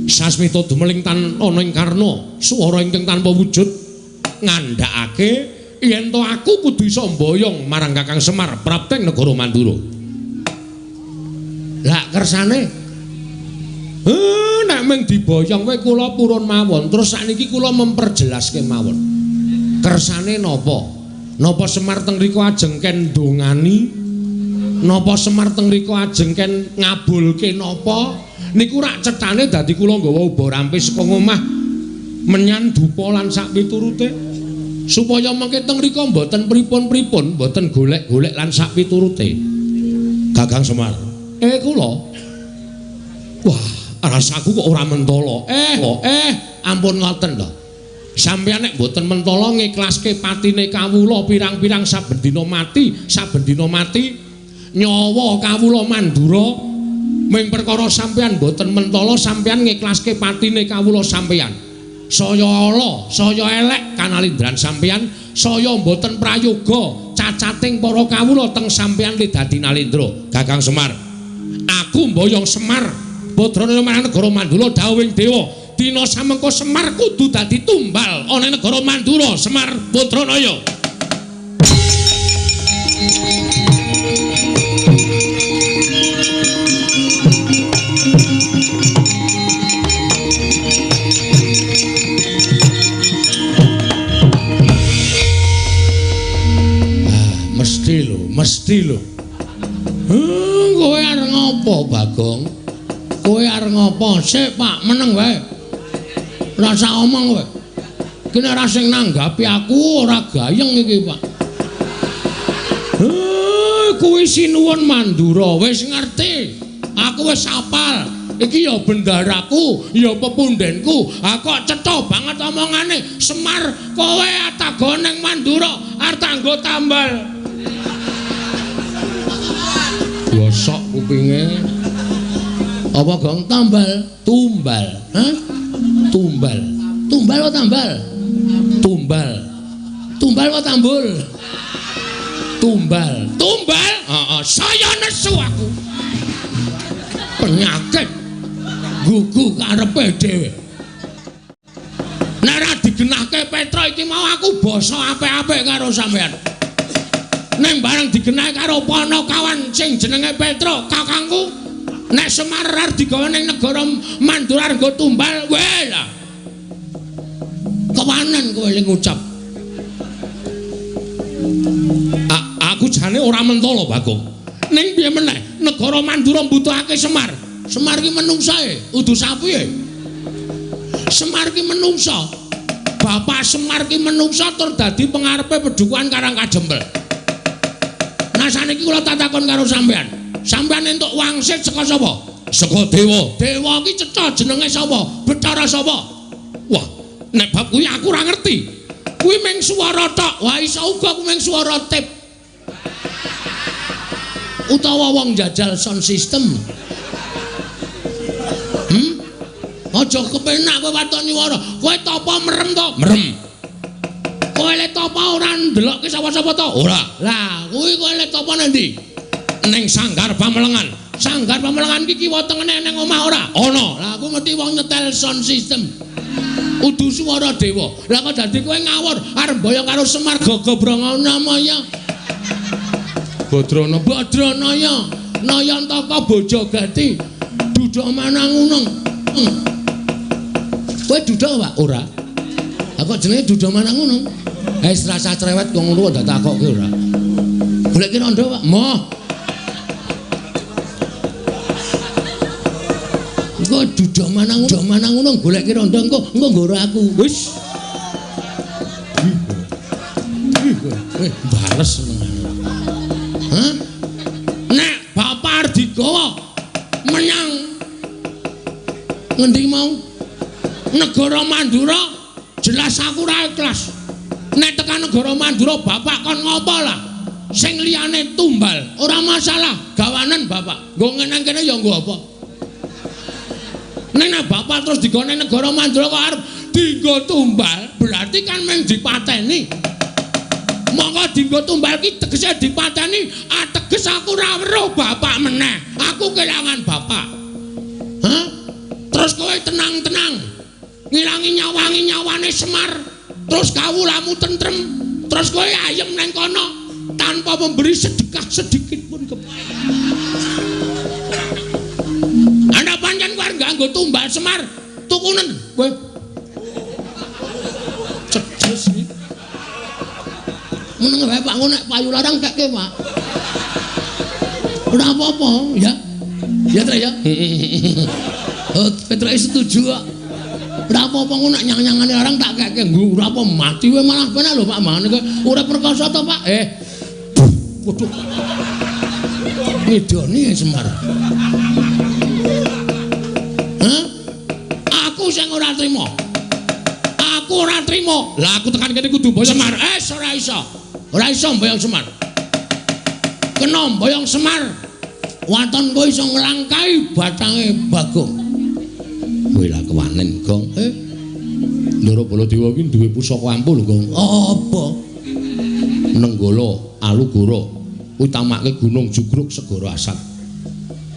Speaker 1: Sasmita dumeling tan ana ing karna, swara ingkang tanpa wujud ngandhakake yen to aku kudu iso mboyong marang Kakang Semar prapteng negara Mandura. Lah kersane nek mung diboyong wae kula purun mawon. Terus sakniki kula memperjelas kemawon. Kersane napa? Napa Semar teng mriku ajeng ken ndongani? Napa Semar teng mriku ajeng ken ngabulke napa? Niku rak cethane dadi kula nggawa uba rampe saka ngomah menyan dupa lan sak piturute supaya mengke teng mriku mboten pripun-pripun, mboten golek-golek lan sak piturute. Kakang Semar, kula. Wah, rasaku kok ora mentala. Ampun ngoten to. Sampeyan nek mboten mentala ngiklaske patine kawula pirang-pirang saben dina mati, saben dina mati nyawa kawula Mandura ming perkara sampeyan mboten mentala sampeyan ngiklaske patine kawula sampeyan. Saya ala, saya elek kanalindran sampeyan, saya mboten prayoga cacating para kawula teng sampeyan li dadi nalindra. Kakang Semar, aku mboyong Semar Badranaya marang negara Mandura dawuhing dewa, dina samengko Semar kudu dadi tumbal ana ing negara Mandura. Semar Badranaya. Ah, mesti lho, mesti lho. Kowe arep ngopo, Bagong? Kowe arep ngopo? Sik, Pak, meneng wae. Rasa omong kowe. Iki nek ora sing nanggapi aku ora gayeng iki, Pak. Kuwi sinuwun Mandura, wis ngerti. Aku wis apal. Iki ya bendaraku, ya pepundenku. Ha kok cetha banget omongane. Semar, kowe atago ning Mandura arep tanggo tambal. Gosok kupinge. Apa gong tambal? Tumbal. Hah? Tumbal. Tumbal apa tambal? Tumbal. Tumbal apa tambul? Tumbal. Tumbal? Heeh, saya nesu aku. Penyakit gugu karepe dhewe. Nek ora digenahke Petra iki mau aku basa apik-apik karo sampean. Ning bareng digenahke karo Panakawan sing jenenge Petra, kakangku, nek Semar arep digawa ning negara Mandura nggo tumbal, weh lah. Kewanen kowe ling ngucap. Aku jane ora mentala, Bagong. Ning piye meneh, negara Mandura mbutuhake Semar. Semar ki menungsae, udu sapi e. Semar ki menungsa. Bapak Semar ki menungsa tur dadi pengarepe pedukuhan Karang Kajempel. Nah saniki kula tak takon karo sampean. Sampean entuk wangsit saka sapa? Saka dewa. Dewa ki cetha jenenge sapa? Bathara sapa? Wah, nek bab kuwi aku ora ngerti. Kuwi mung swara tok. Wah, iso uga kuwi mung swara tip. Utawa wong jajal sound system. Aja kepenak kowe waton nyuwara. Kowe tapa merem to? Merem. Kowe le tapa ora ndelokke sapa-sapa to? Ora. Lah, kuwi kowe le tapa nang ndi? Ning Sanggar Pamelengan. Sanggar Pamelengan iki kiwa tengene ning omah ora? Ana. Lah aku mesti wong nyetel sound system. Udu swara dewa. Lah kok dadi kowe ngawur arep mboyong karo Semar Gagabranganamaya. Badrana Badranaya Nayantaka Bojogati Duda Manangunung. Kowe duda, Pak? Ora. Lah kok jenenge Duda Manangunung? Wis rasa cerewet kok ngono kok takokke ora. Goleki rondo, Pak. Moh. Engko Duda Manangunung, Duda Manangunung goleki rondo engko engko nggoro aku. Wis. Bales senengane. Hah? Nek bapak arep digawa menyang ngendi mau? Negara Mandura, jelas aku ora ikhlas. Nek tekan negara Mandura bapak kon ngopo lah? Sing liyane tumbal, ora masalah, gawanen bapak. Nggo ngenang kene ya nggo apa? Nek bapak terus digone negara Mandura kok arep dinggo tumbal, berarti kan mung dipateni. Monggo dinggo tumbal ki tegese dipateni, ateges aku ora weruh bapak meneh. Aku kelangan bapak. Hah? Terus kowe tenang-tenang ngilangi nyawangi nyawane Semar, terus kawulamu tentrem, terus kowe ayem nang kono tanpa memberi sedekah sedikit pun ke. Ana pancen kowe arep nganggo tumbal Semar, tukunen kowe. Cedes iki. Meneng wae Pak, ngono nek payu larang kekke, Pak. Ora apa-apa, ya. Ya, Trek ya. Oh, Petruk setuju kok. Ora apa-apa ngono nek nyang-nyangane larang tak kekke. Nggo ora apa mati wae malah penak lho Pak, mangane kowe urip perkasa to, Pak? Waduh. Ngidoni Semar. Hah? Aku sing ora trima. Aku ora trima. Lah aku tekan kene kudu mboyong Semar. Ora iso. Ora iso mboyong Semar. Kena mboyong Semar. Waton kowe iso nglangkai batange Bagong. Kowe lah kewanen, Gong. Ndara Baladewa iki duwe pusaka ampuh lho, Gong. Apa? Nenggala Alugoro. Kuwi tamake Gunung Jugruk Segara Asat.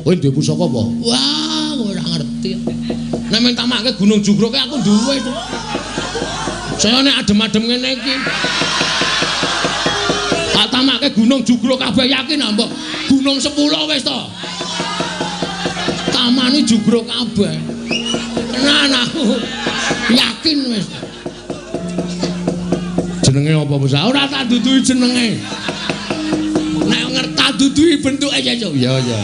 Speaker 1: Kowe duwe pusaka apa? Wah, kowe ora ngerti. Nek mung tamake Gunung Jugruk aku duwe to. Saya nek adem-adem ngene iki. Tak tamake Gunung Jugruk kabeh yakin ah, mbok. Gunung 10 wis to. Tamane jugruk kabeh. Tenan aku yakin wis. Jenenge apa, Bos? Ora tak duduhi jenenge. Nek ngerti tak duduhi bentuke ya, Cuk. Ya, ya.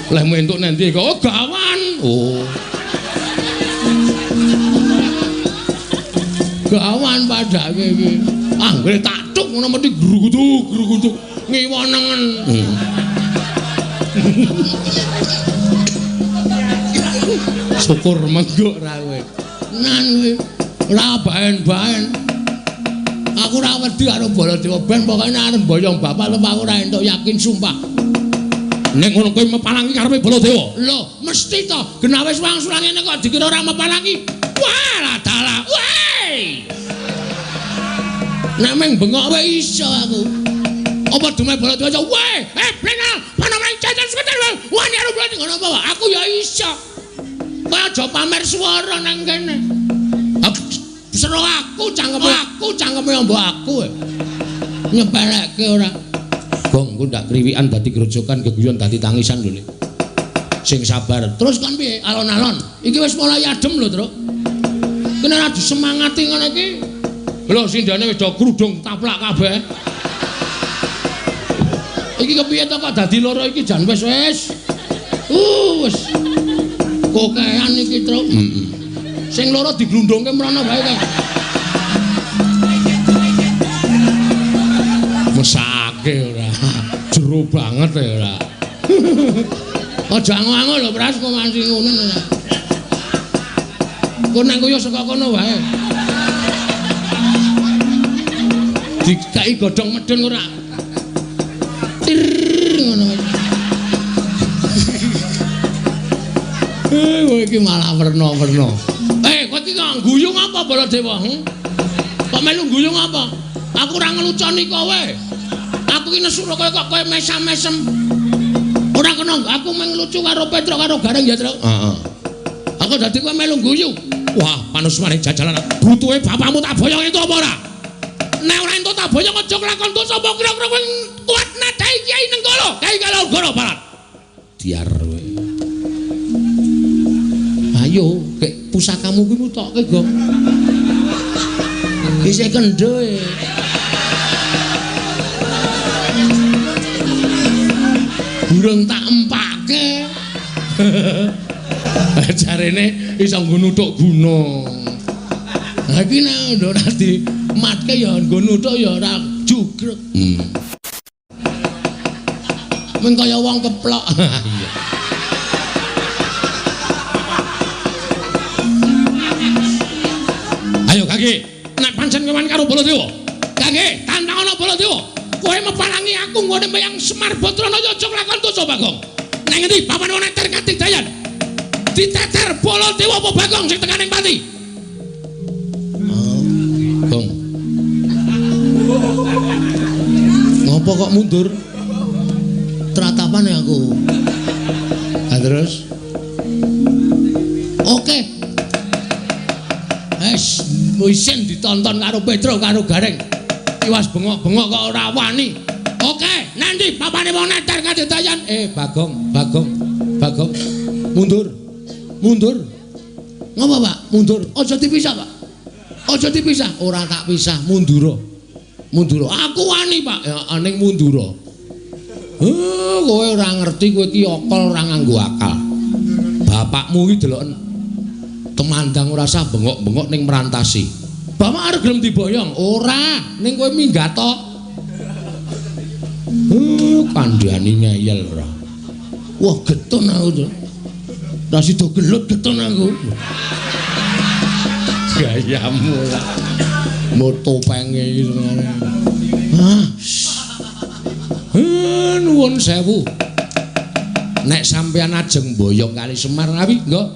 Speaker 1: Lehmu entuk nanti kok oh, gawan. Oh. Gawan padake iki. Anggere tak tuk ngono mesti grugutuk-grugutuk ngiwa nengen. Syukur menggok ra kowe. Nan kowe ora baen-baen. Aku ora wedi karo Baladewa ben pokoke nek arep mboyong bapak lho aku ora entuk yakin sumpah. Nek ngono kowe mepalangi karepe Baladewa. Lho, mesti to. Genah wis wangsulan ngene kok dikira ora mepalangi. Wah, lah dalah. Weh. Nek meng bengok wae iso aku. Apa dume Baladewa weh, blenal, panamane jajan seketel. Wani karo Baladewa ngono apa? Aku ya iso. Kowe aja pamer swara nang kene. Sero aku cangkeme mbok aku. Nyepelekke ora. Gong ku ndak kriwikan dadi grojokan geguyon dadi tangisan lho. Sing sabar. Terus kon piye? Alon-alon. Iki wis mulai adem lho, Truk. Kene ora disemangati ngono iki. Lho sindane wis do krudung taplak kabeh. Iki kepiye to kok dadi loro iki jan wis wis. Wis. Kokean iki, Truk. Heeh. Sing loro diglundungke mrono wae kae. Mesake ora. Jero banget ya ora. Aja ango-ango lho, Pras, kok nganti ngono ora. Kok nang koyo saka kono wae. Dikai godhong medhun ora. Tir ngono wae. Kowe iki malah werna-werna. Kowe iki kok guyu apa Baladewa? Kok melu guyu apa? Aku ora ngeluconi kowe. Aku iki nesu kowe kok kowe mesam-mesem. Ora kena aku mung lucu karo Petruk karo Gareng ya, Truk. Heeh. Aku dadi kowe melu guyu. Wah, panusmane jajalan. Butuhe bapakmu tak boyong entuk apa ora? Nek ora entuk tak boyong aja kelakon dosa apa kira-kira kowe kuat nadai Kyai Nenggala. Kyai Kalogoro Barat. Diar kowe. Ayo, kek pusakamu kuwi mutokke, Gong. Isih kendho e. Burung tak empake. Jarene iso nggo nuthuk gunung. Lah iki nek ora dimatke ya nggo nuthuk ya ora jugruk. Mung kaya wong keplok. Iya. Ayo Gage, nek pancen kowe karo Baladewa. Gage, tantangono Baladewa. Kowe mepalangi aku nggone meyang Semar Badranaya aja nglakon dosa Bagong. Nang ngendi papan wong neter kadidayan? Diteter Baladewa apa Bagong sing tekaning pati? Oh, Gong. Ngopo kok mundur? Tratapan ya aku. Ha terus? Oke. Wes isin ditonton karo Petro karo Gareng. Iwas bengok-bengok kok ora wani. Oke, nanti papane wong neter kadidayan. Bagong, Bagong, Bagong. Mundur. Mundur. Ngopo, Pak? Mundur. Aja dipisah, Pak. Aja dipisah. Ora tak pisah, mundura. Mundura. Aku wani, Pak. Ya ning mundura. Kowe ora ngerti, kowe iki akal ora nganggo akal. Bapakmu iki deloken temandang ora sah bengok-bengok ning merantasi. Bapak arep gelem diboyong? Ora, ning kowe minggat tok. Kandhani ngeyel ora. Wah, getun aku to. Ora sida gelut getun aku. Gayamu lah. Moto penge iki senengane. Ah. Nuwun sewu. Nek sampeyan ajeng boyong kali Semar ngawi, nggih.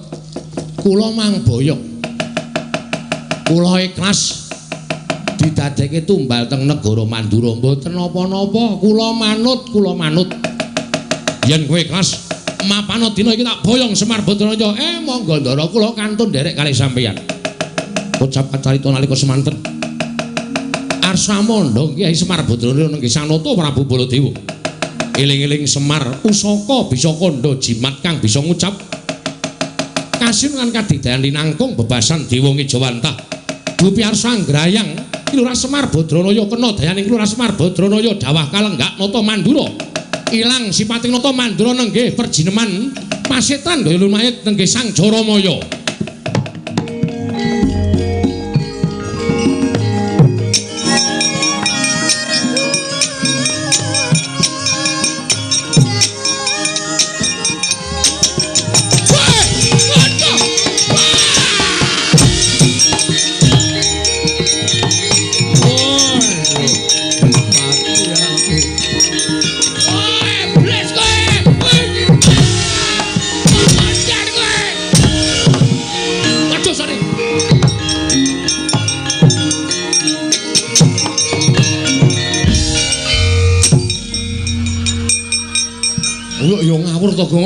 Speaker 1: Kula mang boyong. Kula ikhlas didadekke tumbal teng negara Mandura. Mboten napa-napa, kula manut, kula manut. Yen kowe ikhlas mapana dina iki tak boyong Semar Badranaya. Monggo ndara kula kantun nderek kali sampeyan. Ucap kacarita nalika semanten. Arsa mandha Kyai Semar Badranaya nenggih Sanata Prabu Baladewa. Eling-eling Semar pusaka bisa kandha jimat kang bisa ngucap kasin lan kadidayan linangkung bebasan dewa ngejawantah. Dupi arsa nggrayang Ki Lurah Semar Badranaya kena dayaning Lurah Semar Badranaya dawah kalenggak nata Mandura. Ilang sipating nata Mandura nenggih perjineman pasetan gaya lumayit nenggih Sang Jaramaya.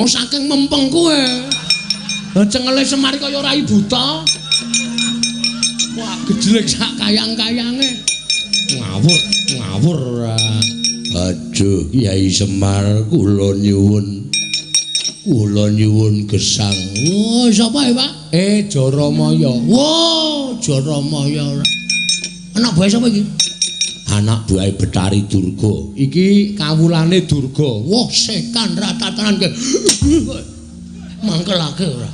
Speaker 1: Saking mempeng kowe. Lah cengele Semar kaya rai buta. Wah, gejlek sak kayang-kayange. Ngawur, ngawur ora. Aduh, Kyai Semar kula nyuwun. Kula nyuwun gesang. Wah, sapa ya, Pak? Jaramaya. Wah, Jaramaya ora. Anak buahe sapa iki? Anak buahe Betari Durga. Iki kawulane Durga. Wah, setan ratatanan ke. Mangkelake ora.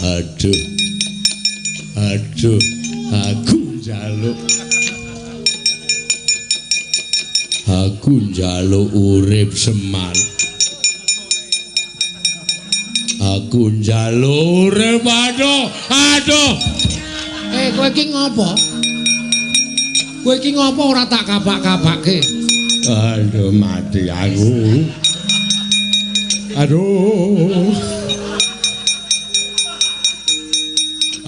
Speaker 1: Aduh. Aduh, aku njaluk. Aku njaluk urip Semar. Aku njaluk urip. Aduh, aduh. Kowe iki ngopo? Kowe iki ngopo ora tak kapak-kapake? Aduh, mati aku. Aduh.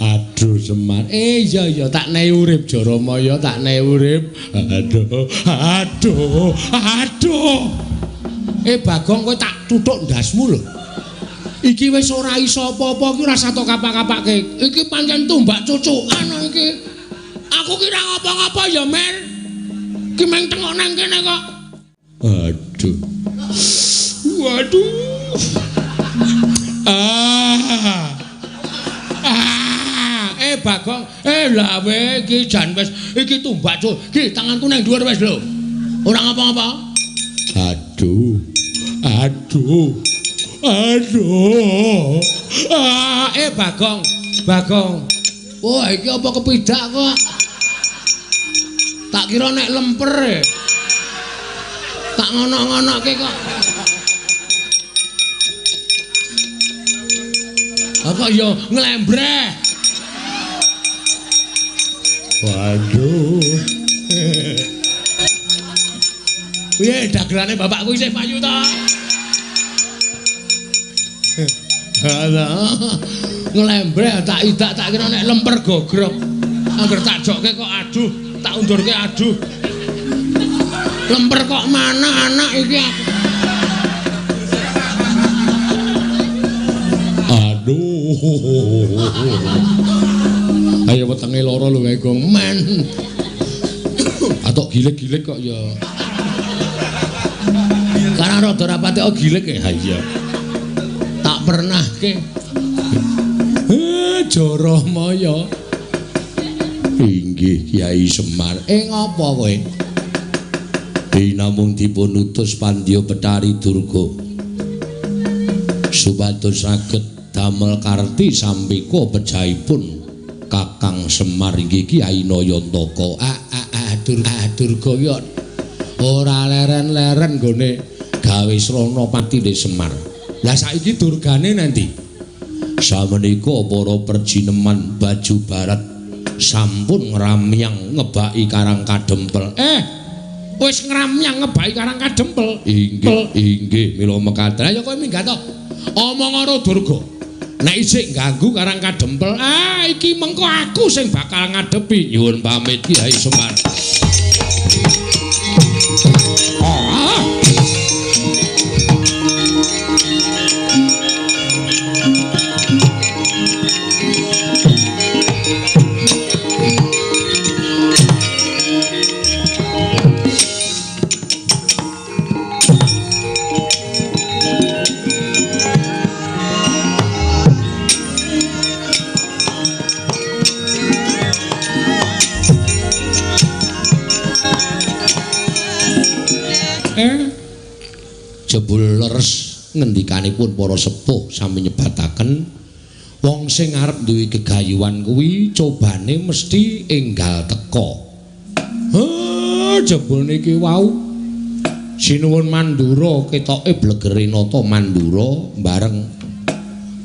Speaker 1: Aduh Semar. Iya iya tak nehi urip Jaramaya, tak nehi urip. Aduh, aduh, aduh. Bagong kowe tak tuthuk ndasmu lho. Iki wis ora iso apa-apa iki ora usah tok kapak-kapake. Iki pancen tumbak cucukan iki. Aku kira ngapa-ngapa ya, Mer. Ki meng tengok nang kene kok. Aduh. Waduh. Ah. Ah. Bagong, lah we iki jan wis iki tumbak cuk. Ki tanganku nang dhuwur wis lho. Ora ngapa-ngapa. Aduh. Aduh. Aduh. Ah, Bagong, Bagong. Wah, iki apa kepidak kok? Tak kira nek lemper. Tak ngono-ngonoke kok. Apa ya nglembreh. Waduh. Piye dagelane bapakku isih payu ta? Alah. Nglembreh tak idak tak kira nek lemper gogrok. Angger tak jokke kok aduh, tak undurke aduh. Lemper kok mana anak iki aku. Aduh. Ayo wetenge lara lho kae gong men. Atok gilik-gilik kok ya. Karena rada rapate kok gilik ya. Ha iya. Tak pernahke. Jaramaya. Inggih Kyai Semar. Ngapa kowe? Dinamung dipun utus Pandya Betari Durga supados saged damel karti sampika pejahipun Kakang Semar inggih Kyai Nayantaka. Durga ki ora leren-leren nggone gawe srana patine Semar. Lah saiki durgane nanti? Samenika para perjineman baju barat sampun ngramyang ngebaki Karang Kadempel. Wis ngramyang ngebaki Karang Kadempel. Inggih, inggih mila mekaten. Ayo kowe minggat to. Omong karo Durga. Nek isih ganggu Karang Kadempel, iki mengko aku sing bakal ngadepi. Nyuwun pamit Kyai Semar. Jebul leres ngendikanipun para sepuh sami nyebataken wong sing arep duwe gegayuhan kuwi cobane mesti enggal teka. Jebul niki wau sinuwun Mandura ketoke blegere nata Mandura bareng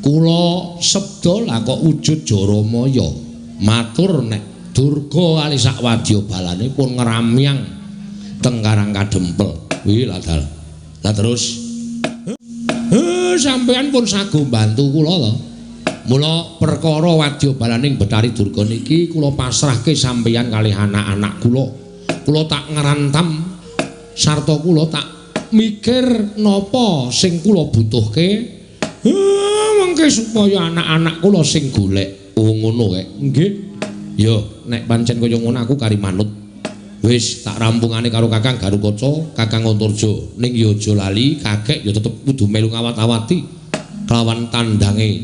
Speaker 1: kula sabda lah kok wujud Jaramaya matur nek Durga kali sak wadya balane pun ngramyang teng Karang Kadempel. Kuwi lah dal. Lah terus sampean pun sago mbantu kula to. Mula perkara wadya balaning Betari Durga niki kula pasrahke sampeyan kalih anak-anak kula. Kula tak ngrantam sarta kula tak mikir napa sing kula butuhke. Mengke supaya anak-anak kula sing golek. Oh ngono kae. Nggih. Ya nek pancen kaya ngono aku kari manut. Wis tak rampungane karo Kakang Garukaca, Kakang Antarja. Ning ya aja lali, kakek ya tetep kudu melu ngawat-awati kelawan tandange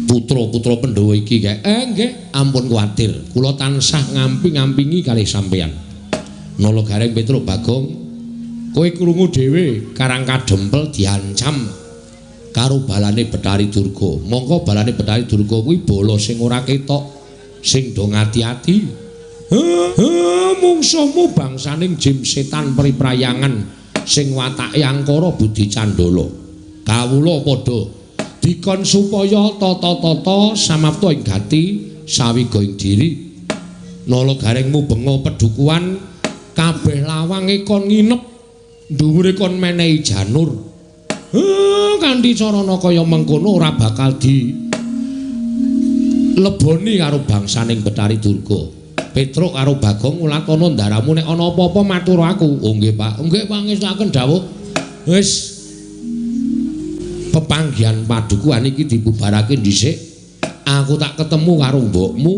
Speaker 1: putra-putra Pandhawa iki kae. Nggih, ampun kuwatir. Kula tansah ngamping-ngampingi kalih sampeyan. Nala Gareng Petruk Bagong, kowe krungu dhewe Karang Kadempel diancam karo balane Betari Durga. Mongko balane Betari Durga kuwi bala sing ora ketok, sing do ngati-ati. Mungsuhmu bangsaning jim setan priprayangan sing watake angkara budi candala. Kawula padha dikon supaya tata-tata samapta ing gati sawiga ing diri. Nala Gareng mubenga pedukuhan kabeh lawange kon nginep dhuwure kon menehi janur. Kanthi carana kaya mengkono ora bakal di leboni karo bangsaning Betari Durga. Petruk karo Bagong ulatana ndaramu nek ana apa-apa matur aku. Oh nggih Pak. Nggih pangestuaken dawuh. Wis pepanggihan padukuhan iki dibubarake dhisik. Aku tak ketemu karo mbokmu,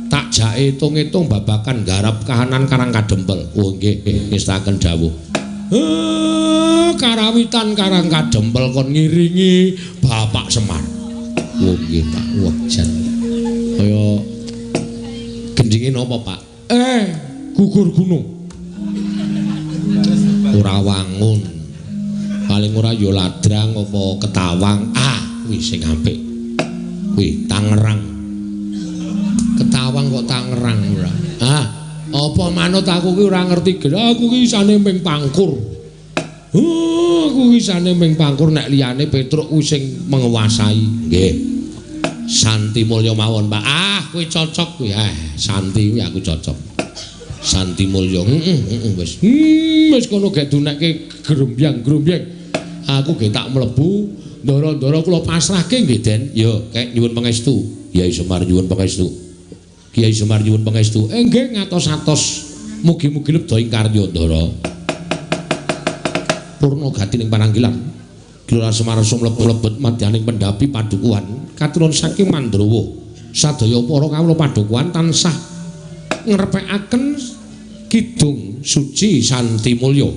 Speaker 1: tak jake etung-etung babakan garap kahanan Karang Kadempel. Oh nggih ngestaken dawuh. Karawitan Karang Kadempel kon ngiringi Bapak Semar. Oh nggih Pak. Wah jan. Kaya gendinge napa Pak? Gugur gunung. Ora wangun. Paling ora ya ladrang apa ketawang. Kuwi sing apik. Kuwi Tangerang. Ketawang kok Tangerang ora. Apa manut aku ki ora ngerti gerak, aku ki isane ming pangkur. Oh, aku isane ming pangkur nek liyane Petruk kuwi sing menguasai. Nggih. Santi Mulya mawon, Pak. Ah, kuwi cocok kuwi. Ah, Santi kuwi aku cocok. Santi Mulya. Heeh, heeh wis. Wis kono gek dunekke grombyang-grombyang. Aku gek tak mlebu, ndara-ndara kula pasrahke nggih, Den. Ya, kek nyuwun pangestu. Kyai Semar nyuwun pangestu. Kyai Semar nyuwun pangestu. Nggih ngatos-atos. Mugi-mugi lebda ing karya, Ndara. Purna gati ning pananggilan. Gelora Semar sumlebet madyaning pendhapi padukuhan katuron saking Mandrawa. Sadaya para kawula padukuhan tansah ngrepekaken kidung suci Santi Mulya.